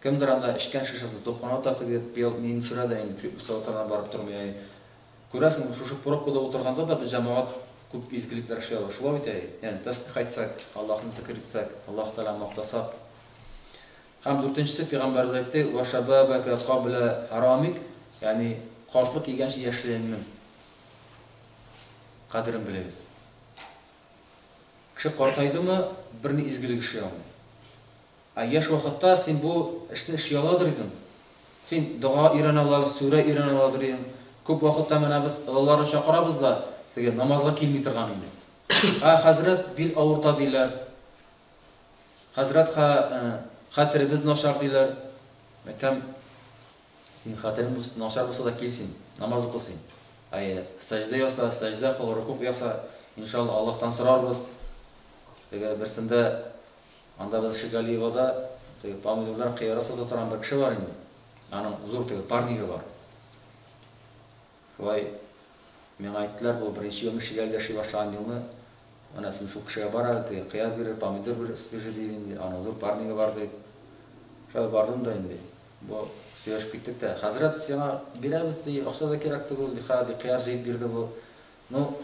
Кемдер анда эчкән шешәсен тотып кына ата, теге пел нин төшерә дә инде, өстәл барып тормый. Әй. Күрәсең, шушы пробкада утырганда да без җәмәгать күп изгелекләр эшли алабыз. Шулай бит әй. Ягъни тәсбих әйтсәк, Аллаһны зикр итсәк, Аллаһ Тәгаләне мактасак. Һәм дүртенчесе пәйгамбәребез әйтте, Ва шабабака кабла харамик, ягъни картлык килгәнче яшьлегеңнең кадерен белегез. Кеше картайдымы, берни изгелек эшли алмый. Ә яшь вакытта син бу эшне эшли аладыр идең. Син дога өйрәнә аладыр, сүрә өйрәнә аладыр идең. Күп вакытта менә без олыларны чакырабыз да, теге намазга килми торган инде. Ә хәзрәт бил авырта диләр. Хәзрәт хәтеребез начар диләр. Әйтәм, син хәтерең начар булса да кил син, намаз укы син. Әйе, сәҗдә яса, сәҗдә кыл, рукук яса, иншалла Аллаһтан сорарбыз. Теге берсендә анда без Шигалиевода теге помидорлар, кыяр сата торган бер кеше бар инде. Аның зур теге парнигы бар. Шулай миңа әйттеләр, бу беренче елны Шигәлдә эшли башлаган елны, менә син шул кешегә бар әле, теге кыяр бирер, помидор бирер, свежий дип инде, аның зур парнигы бар дип. Шулай бардым да инде. Бу сөйләшеп киттек тә. Хәзрәт, сиңа бирәбез ди, акча да кирәк түгел, ди, ха, ди, кыяр җыеп бирде бу. Ну,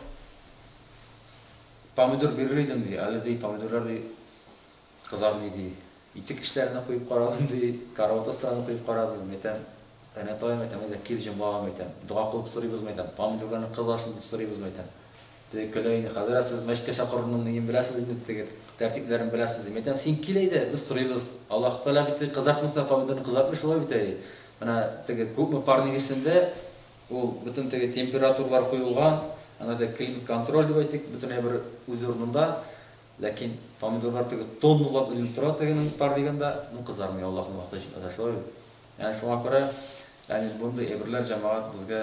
помидор бирер идем ди, әле ди, помидорлар ди, Кызармый, ди. Итек эчләренә куеп карадым, ди, карават астына куеп карадым, мәйтәм, әнә тай, мәйтәм, әйдә кил җомгага, мәйтәм, дога кылып сорыйбыз, мәйтәм, помидорларны кызарсын дип сорыйбыз, мәйтәм. Теге көлә инде, хәзрәт, сез мәчеткә чакыруның ниен беләсез инде, теге тәртипләрен беләсез, ди. Мәйтәм, син кил әйдә, без сорыйбыз. Аллаһ Тәгалә бит кызартмаса, помидорны кызартмый, шулай бит әй. Менә теге күпме парник эчендә ул бөтен теге температуралар куелган, ана теге климат-контроль дип әйтик, бөтен әйбер үз урынында. Ләкин помидорлар теге тонналап эленеп тора тегенең парнигында, ну кызармый, Аллаһның вакыты җитмәсә, шулай бит. Ягъни шуңа күрә, ягъни мондый әйберләр җәмәгать безгә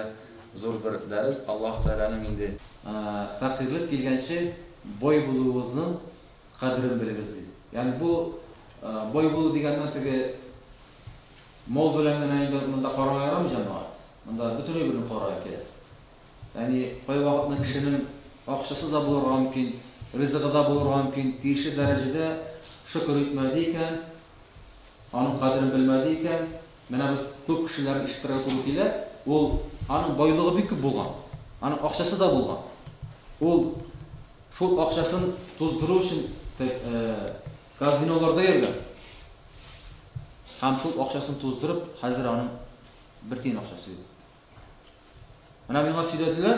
зур бер дәрес, Аллаһ Тәгаләнең инде. Фәкыйрьлек килгәнче бай булуыгызның кадерен белегез, ди. Ягъни бу бай булу дигәнне теге мал белән генә инде монда карарга ярамый, җәмәгать. Монда бөтен әйберне карарга кирәк. Ягъни кайвакытны кешенең акчасы да булырга мөмкин. ризыгы да булырга мөмкин, тиешле дәрәҗәдә шөкер итмәде икән, аның кадерен белмәде икән, менә без күп кешеләрне ишетергә туры килә, ул аның байлыгы бик күп булган, аның акчасы да булган. Ул шул акчасын туздыру өчен казиноларда йөргән. Һәм шул акчасын туздырып, хәзер аның бер тиен акчасы юк. Менә миңа сөйләделәр,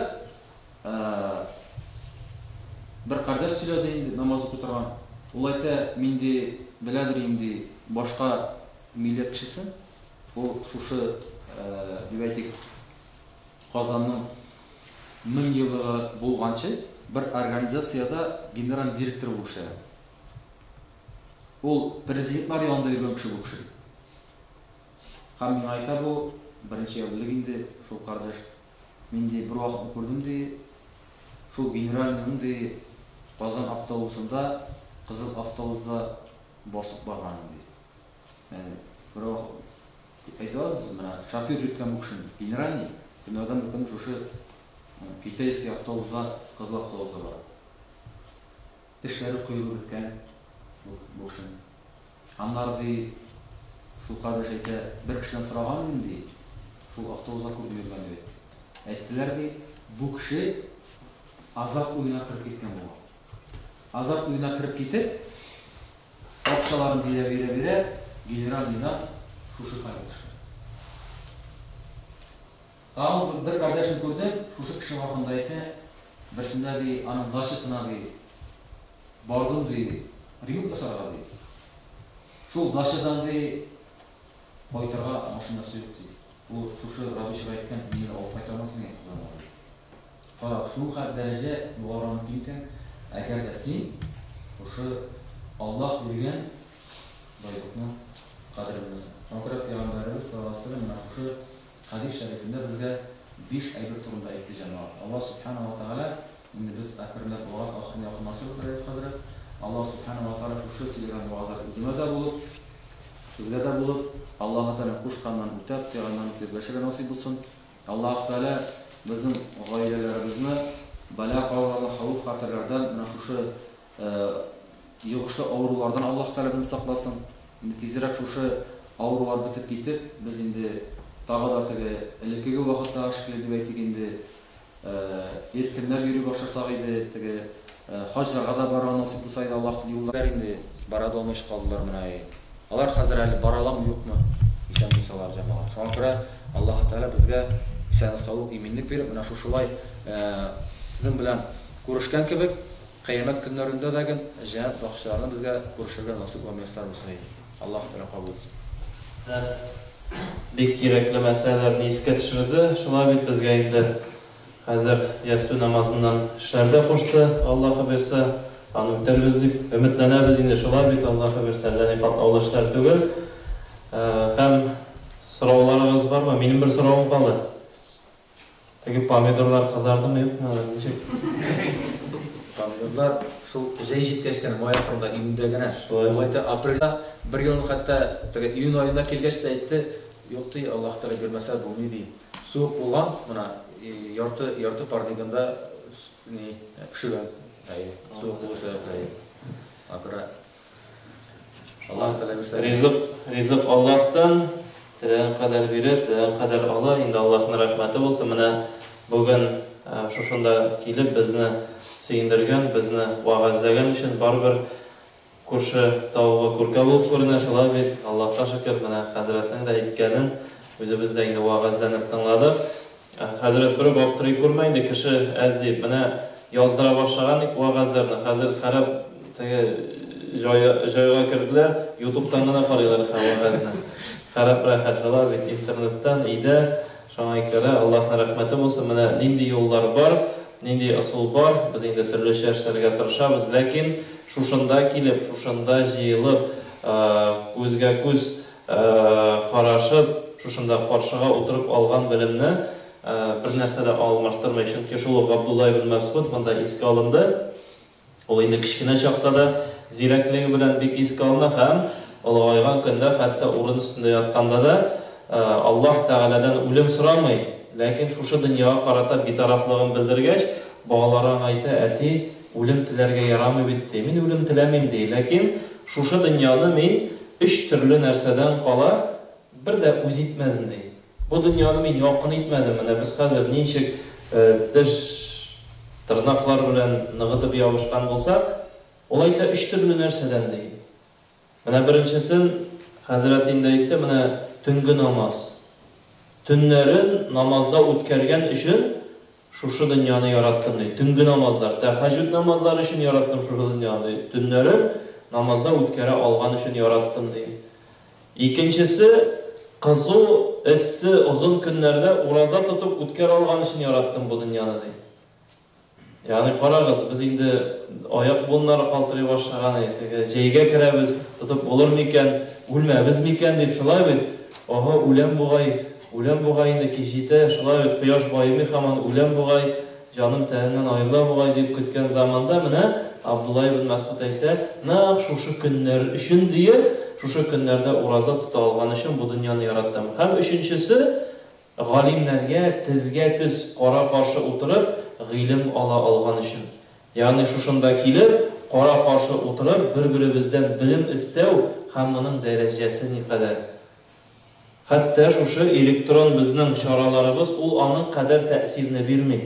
бер кардәш сөйләде инде, намаз укый торган. Ул әйтә, мин ди, беләдер инде башка милләт кешесе. Ул шушы, дип әйтик, Казанның 1000 еллыгы булганчы бер организациядә генераль директор булып эшләгән. Ул президентлар янында йөргән кеше бу кеше. Һәм миңа әйтә бу, беренче ел элек инде шул кардәш, мин ди бер вакытны күрдем ди, шул генеральныйның ди Казан автобусында, кызыл автобуста басып барганын ди. Яни бер вакыт әйтә аласыз, менә шофер йөрткән бу кешене, генеральный, көннәрдән бер көнне шушы китайский автобуста, кызыл автобуста бара. Тешләре коелып беткән бу кешенең. Аннары, ди, шул кардәш әйтә, бер кешедән сораган идем, ди, шул автобуста күпме йөргән дип әйтте. Әйттеләр, ди, бу кеше азарт уенына кереп киткән булган. Азарт уенына кереп китеп, акчаларын бирә-бирә-бирә, генеральныйдан шушы хәлгә төшкән. Тагын бер кардәшен күрдем, шушы кеше хакында әйтә, берсендә, ди, аның дачасына, ди, бардым, ди, ремонт ясарга, ди. Шул дачадан, ди, кайтырга машинасы юк, ди. Ул шушы рабочийга әйткән, мине алып кайта алмассың икән Казанга, ди. Кара, шул хәл дәрәҗә буларга мөмкин икән, әгәр дә син шушы Аллаһ биргән байлыкның кадерен белмәсәң. Шуңа күрә Пәйгамбәребез саллаллаһу алейһи ва сәлләм менә шушы Хәдис шәрифендә безгә биш әйбер турында әйтте, җәмәгать. Аллаһ Сүбхәнәһү вә Тәгалә, инде без әкренләп вәгазь ахырына якынлашабыз, Рәиф хәзрәт. Аллаһ Сүбхәнәһү вә Тәгалә шушы сөйләгән вәгазьләр үземә дә булып, сезгә дә булып, Аллаһы Тәгалә кушканнан үтәп, тыйганнан үтеп яшәргә насыйп булсын. Аллаһ Тәгалә безнең гаиләләребезне бәла-казалардан, хәвеф-хәтәрләрдән, менә шушы Йогышлы авырулардан Аллаһ Тәгалә безне сакласын. Инде тизрәк шушы авырулар бетеп китеп, без инде тагы да теге элеккеге вакыттагы шикелле дип әйтик инде, иркенләп йөри башласак иде, теге хаҗларга да барырга насыйп булса иде, Аллаһ юллар инде бара да алмыйча калдылар менә. Алар хәзер әле бара аламы, юкмы, исән булсалар, җәмәгать. Шуңа күрә Аллаһы Тәгалә безгә исәнлек-саулык, иминлек биреп, менә шушылай сезнең белән күрешкән кебек, Кыямәт көннәрендә дә ген җәннәт бакчаларында безгә күрешергә насыйп вә мияссар булсын иде. Аллаһ Тәгалә кабул итсен. Ә бик кирәкле мәсьәләләрне искә төшерде. Шулай бит безгә инде хәзер ястү намазыннан эшләр дә кушты, Аллаһы бирса, аны үтәрбез дип өметләнәбез инде, шулай бит, Аллаһы бирса, әллә ни катлаулы эшләр түгел. Һәм сорауларыгыз бармы? Минем бер соравым калды. Теге помидорлар кызардымы, юкмы алар, ничек? Помидорлар шул җәй җиткәч кенә, май ахырында, июньдә генә. Шулай. Ул әйтә, апрельдә, бер елны хәтта теге июнь аенда килгәч тә әйтте, юк ди, Аллаһ Тәгалә бирмәсә булмый ди. Суык булган, менә ярты, ярты парнигында ни, өшегән. Әйе, суык булу сәбәпле, әйе. Аңа күрә Аллаһ Тәгалә бирсә. Ризык, ризык Аллаһтан, теләгән кадәр бирә, теләгән кадәр ала. Инде Аллаһның рәхмәте булсын, менә бүген шушында килеп безне сөендергән, безне вәгазьләгән өчен барыбер күрше тавыгы күркә булып күренә, шулай бит? Аллаһка шөкер, менә хәзрәтнең дә әйткәнен үзебез дә инде вәгазьләнеп тыңладык. Хәзрәт, берүк аптырый күрмә инде, кеше әз дип. Менә яздыра башлаган идек вәгазьләрне, хәзер харап теге җайга керделәр, ютубтан гына карыйлар хәзер вәгазьне. Харап рәхәт, шулай бит, интернеттан, өйдә. Шуңа күрә Аллаһның рәхмәте булсын, менә нинди юллар бар, нинди ысул бар, без инде төрлечә эшләргә тырышабыз, ләкин шушында килеп, шушында җыелып, күзгә-күз Карашып, шушында каршыга утырып алган белемне бернәрсә дә алмаштырмый. Чөнки шул ук Габдулла ибн Мәсгуд монда искә алынды. Ул инде кечкенә чакта да зирәклеге белән бик искә алына һәм олыгайган көндә, хәтта урын өстендә ятканда да Аллаһ Тәгаләдән үлем сорамый, ләкин шушы дөньяга карата битарафлыгын белдергәч, балалары аңа әйтә, Әти, Үлем теләргә ярамый бит, ди. Мин үлем теләмим, ди. Ләкин шушы дөньяны мин өч төрле нәрсәдән кала бер дә үз итмәдем, ди. Бу дөньяны мин якын итмәдем. Менә без хәзер ничек теш, тырнаклар белән ныгытып ябышкан булсак, ул әйтә өч төрле нәрсәдән, ди. Менә беренчесен хәзрәт инде әйтте, менә төнге намаз. Төннәрен намазда үткәргән өчен шушы дөньяны яраттым, ди. Төнге намазлар, тәһәҗҗүд намазлары өчен яраттым шушы дөньяны, ди. Төннәрен намазда үткәрә алган өчен яраттым, ди. Икенчесе, кызу, эссе, озын көннәрдә ураза тотып үткәрә алган өчен яраттым бу дөньяны, ди. Ягъни карагыз, без инде аяк буыннары калтырый башлаган, теге җәйгә керәбез, тотып булыр микән, үлмәбез микән дип, шулай бит? Ага, үләм бугай, үләм бугай инде, кич җитә, шулай бит, кояш баемый һаман, үләм бугай, җаным тәнемнән аерыла бугай дип көткән заманда менә Абдулла ибн Мәсгуд әйтә, нәкъ шушы көннәр өчен диеп, шушы көннәрдә ураза тота алган өчен бу дөньяны яраттым. Һәм өченчесе, галимнәргә тезгә-тез кара-каршы утырып, гыйлем ала алган өчен. Ягъни шушында килеп, кара-каршы утырып, бер-беребездән белем эстәү һәм моның дәрәҗәсе никадәр. Хәтта шушы электрон безнең чараларыбыз ул аның кадәр тәэсирне бирми.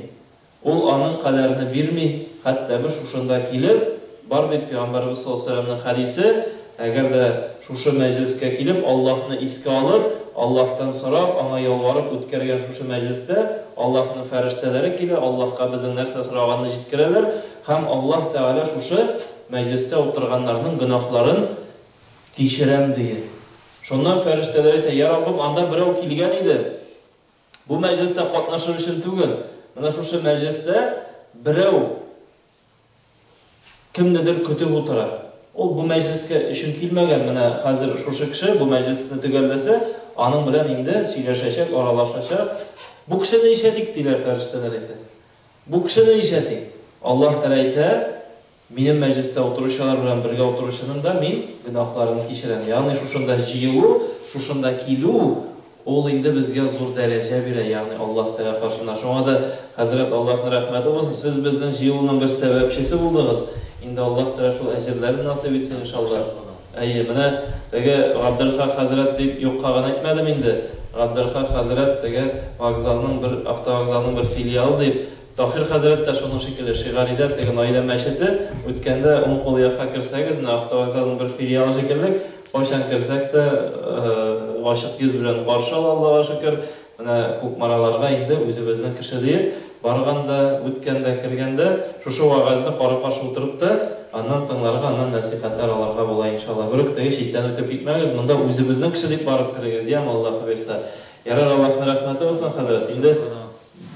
Ул аның кадәрне бирми, хәтта без шушында килеп, бар бит Пәйгамбәребез саллаллаһу галәйһи ва сәлләмнең хәдисе, әгәр дә шушы мәҗлескә килеп, Аллаһны искә алып, Аллаһтан сорап, аңа ялварып үткәргән шушы мәҗлестә Аллаһның фәрештәләре килә, Аллаһка безнең нәрсә сораганны җиткерәләр һәм Аллаһ Тәгалә шушы мәҗлестә утырганнарның гөнаһларын кичерәм, ди. Шуннан фәрештәләр әйтә, Я Раббым, анда берәү килгән иде. Бу мәҗлестә катнашыр өчен түгел. Менә шушы мәҗлестә берәү кемнедер көтеп утыра. Ул бу мәҗлескә өчен килмәгән, менә хәзер шушы кеше бу мәҗлесне төгәлләсә, аның белән инде сөйләшәчәк, аралашачак. Бу кешене нишләтик, диләр фәрештәләр әйтә. Бу кешене нишләтик? Аллаһ Тәгалә әйтә, Минем мәҗлестә утыручылар белән бергә утыручының да мин гөнаһларын кичерәм. Ягъни шушында җыелу, шушында килү, ул инде безгә зур дәрәҗә бирә, ягъни Аллаһ Тәгалә каршында. Шуңа да, хәзрәт, Аллаһның рәхмәте булсын, сез безнең җыелуның бер сәбәпчесе булдыгыз. Инде Аллаһ Тәгалә шул әҗерләрен насыйп итсен, иншалла. Әйе, менә теге Габделхак хәзрәт дип юкка гына әйтмәдем инде. Габделхак хәзрәт теге вокзалның бер, автовокзалның бер филиалы дип, Таһир хәзрәт тә шуның шикелле, Шигалидә теге Наилә мәчете, үткәндә уң кул якка керсәгез, менә автовокзалның бер филиалы шикелле, кайчан керсәк тә, ачык йөз белән каршы ала, Аллага шөкер. Менә Кукмараларга инде үзебезнең кеше диеп, барганда, үткәндә, кергәндә, шушы вәгазьне кара-каршы утырып та, аннан тыңларга, аннан нәсыйхәтләр алырга була, иншалла. Берүк теге читтән үтеп китмәгез, монда үзебезнең кеше дип барып керегез, яме, Аллаһы бирса. Ярар, Аллаһның рәхмәте булсын, хәзрәт. Инде.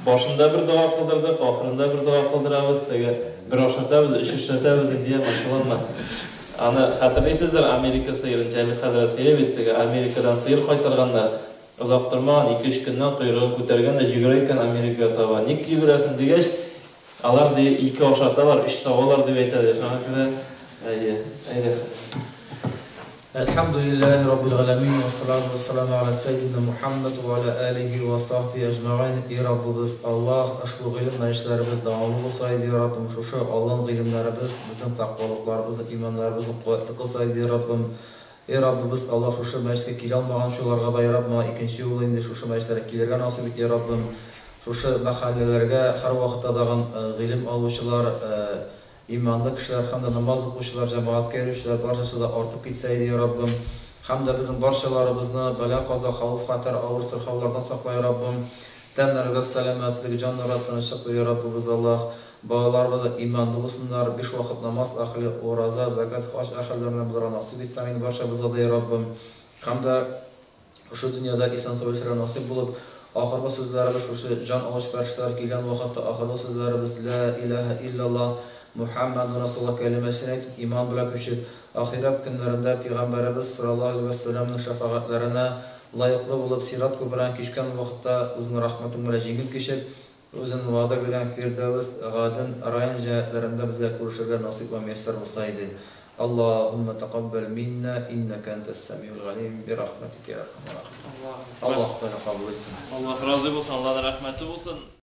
Башында бер дога кылдырдык, ахырында бер дога кылдырабыз, теге бер ашатабыз, өч эшләтәбез инде, я, ачуланма. Аны хәтерлисездер, Америка сыерын Җәлил хәзрәт сөйли бит, теге Америкадан сыер кайтарганнар, озак тормаган, ике-өч көннән койрыгын күтәргән дә йөгерә икән Америкага таба. Ник йөгерәсең дигәч, Алар, ди, ике ашаталар, өч савалар, дип әйтә, ди. Шуңа күрә, әйе, әйдә. Әлхәмдүлилләһи раббил галәмин, вәссалату вәссәламу аля сәййидина Мухәммәд вә аля алихи вә сахбихи әҗмәгыйн. И Раббыбыз Аллаһ, ошбу гыйлем мәҗлесләребез дәвамлы булса иде, я Раббым, шушы алган гыйлемнәребез безнең тәкъвалыкларыбызны, иманнарыбызны куәтле кылса иде, я Раббым. И Раббыбыз Аллаһ, шушы мәҗлескә килә алмаган чуларга да, я Раббым, моңа икенче юлы инде шушы мәҗлесләргә килергә насыйп ит, я Раббым. Шушы мәхәлләләргә һәрвакытта тагын гыйлем алучылар, иманлы кешеләр һәм дә намаз укучылар, җәмәгатькә йөрүчеләр барчасы да артып китсә иде, я Раббым. Һәм дә безнең барчаларыбызны бәла-каза, хәвеф-хәтәр, авыр сырхаулардан сакла, я Раббым. Тәннәргә сәламәтлек, җаннарга тынычлык бир, я Раббыбыз Аллаһ. Балаларыбыз да иманлы булсыннар, биш вакыт намаз әһеле, ураза, зәкят, хаҗ әһелләреннән булырга насыйп итсәң инде барчабызга да, я Раббым. Һәм дә шушы дөньяда исән-сау яшәргә насыйп булып, ахыргы сүзләребез шушы җан алучы фәрештәләр килгән вакытта ахыргы сүзләребез Лә иләһә илляллаһ, Мухәммәдүн Расулуллаһ кәлимәсен әйтеп, иман белән күчеп, ахирәт көннәрендә пигамбәребез саллаллаһу галәйһи вә сәлләмнең шәфәгатьләренә лаеклы булып, сират күперен кичкән вакытта үзеңнең рәхмәтең белән җиңел кичеп, Үзең вәгъдә биргән Фирдәвес, Гаден, район җәннәтләрендә безгә күрешергә насыйп вә мияссәр булса иде. Аллаһуммә тәкаббәл миннә, иннәкә әнтәс сәмиул галим, бирахмәтикә йә әрхәмәр рахимин. Аллаһ Тәгалә кабул итсен. Аллаһ разый булсын, Аллаһның рәхмәте булсын.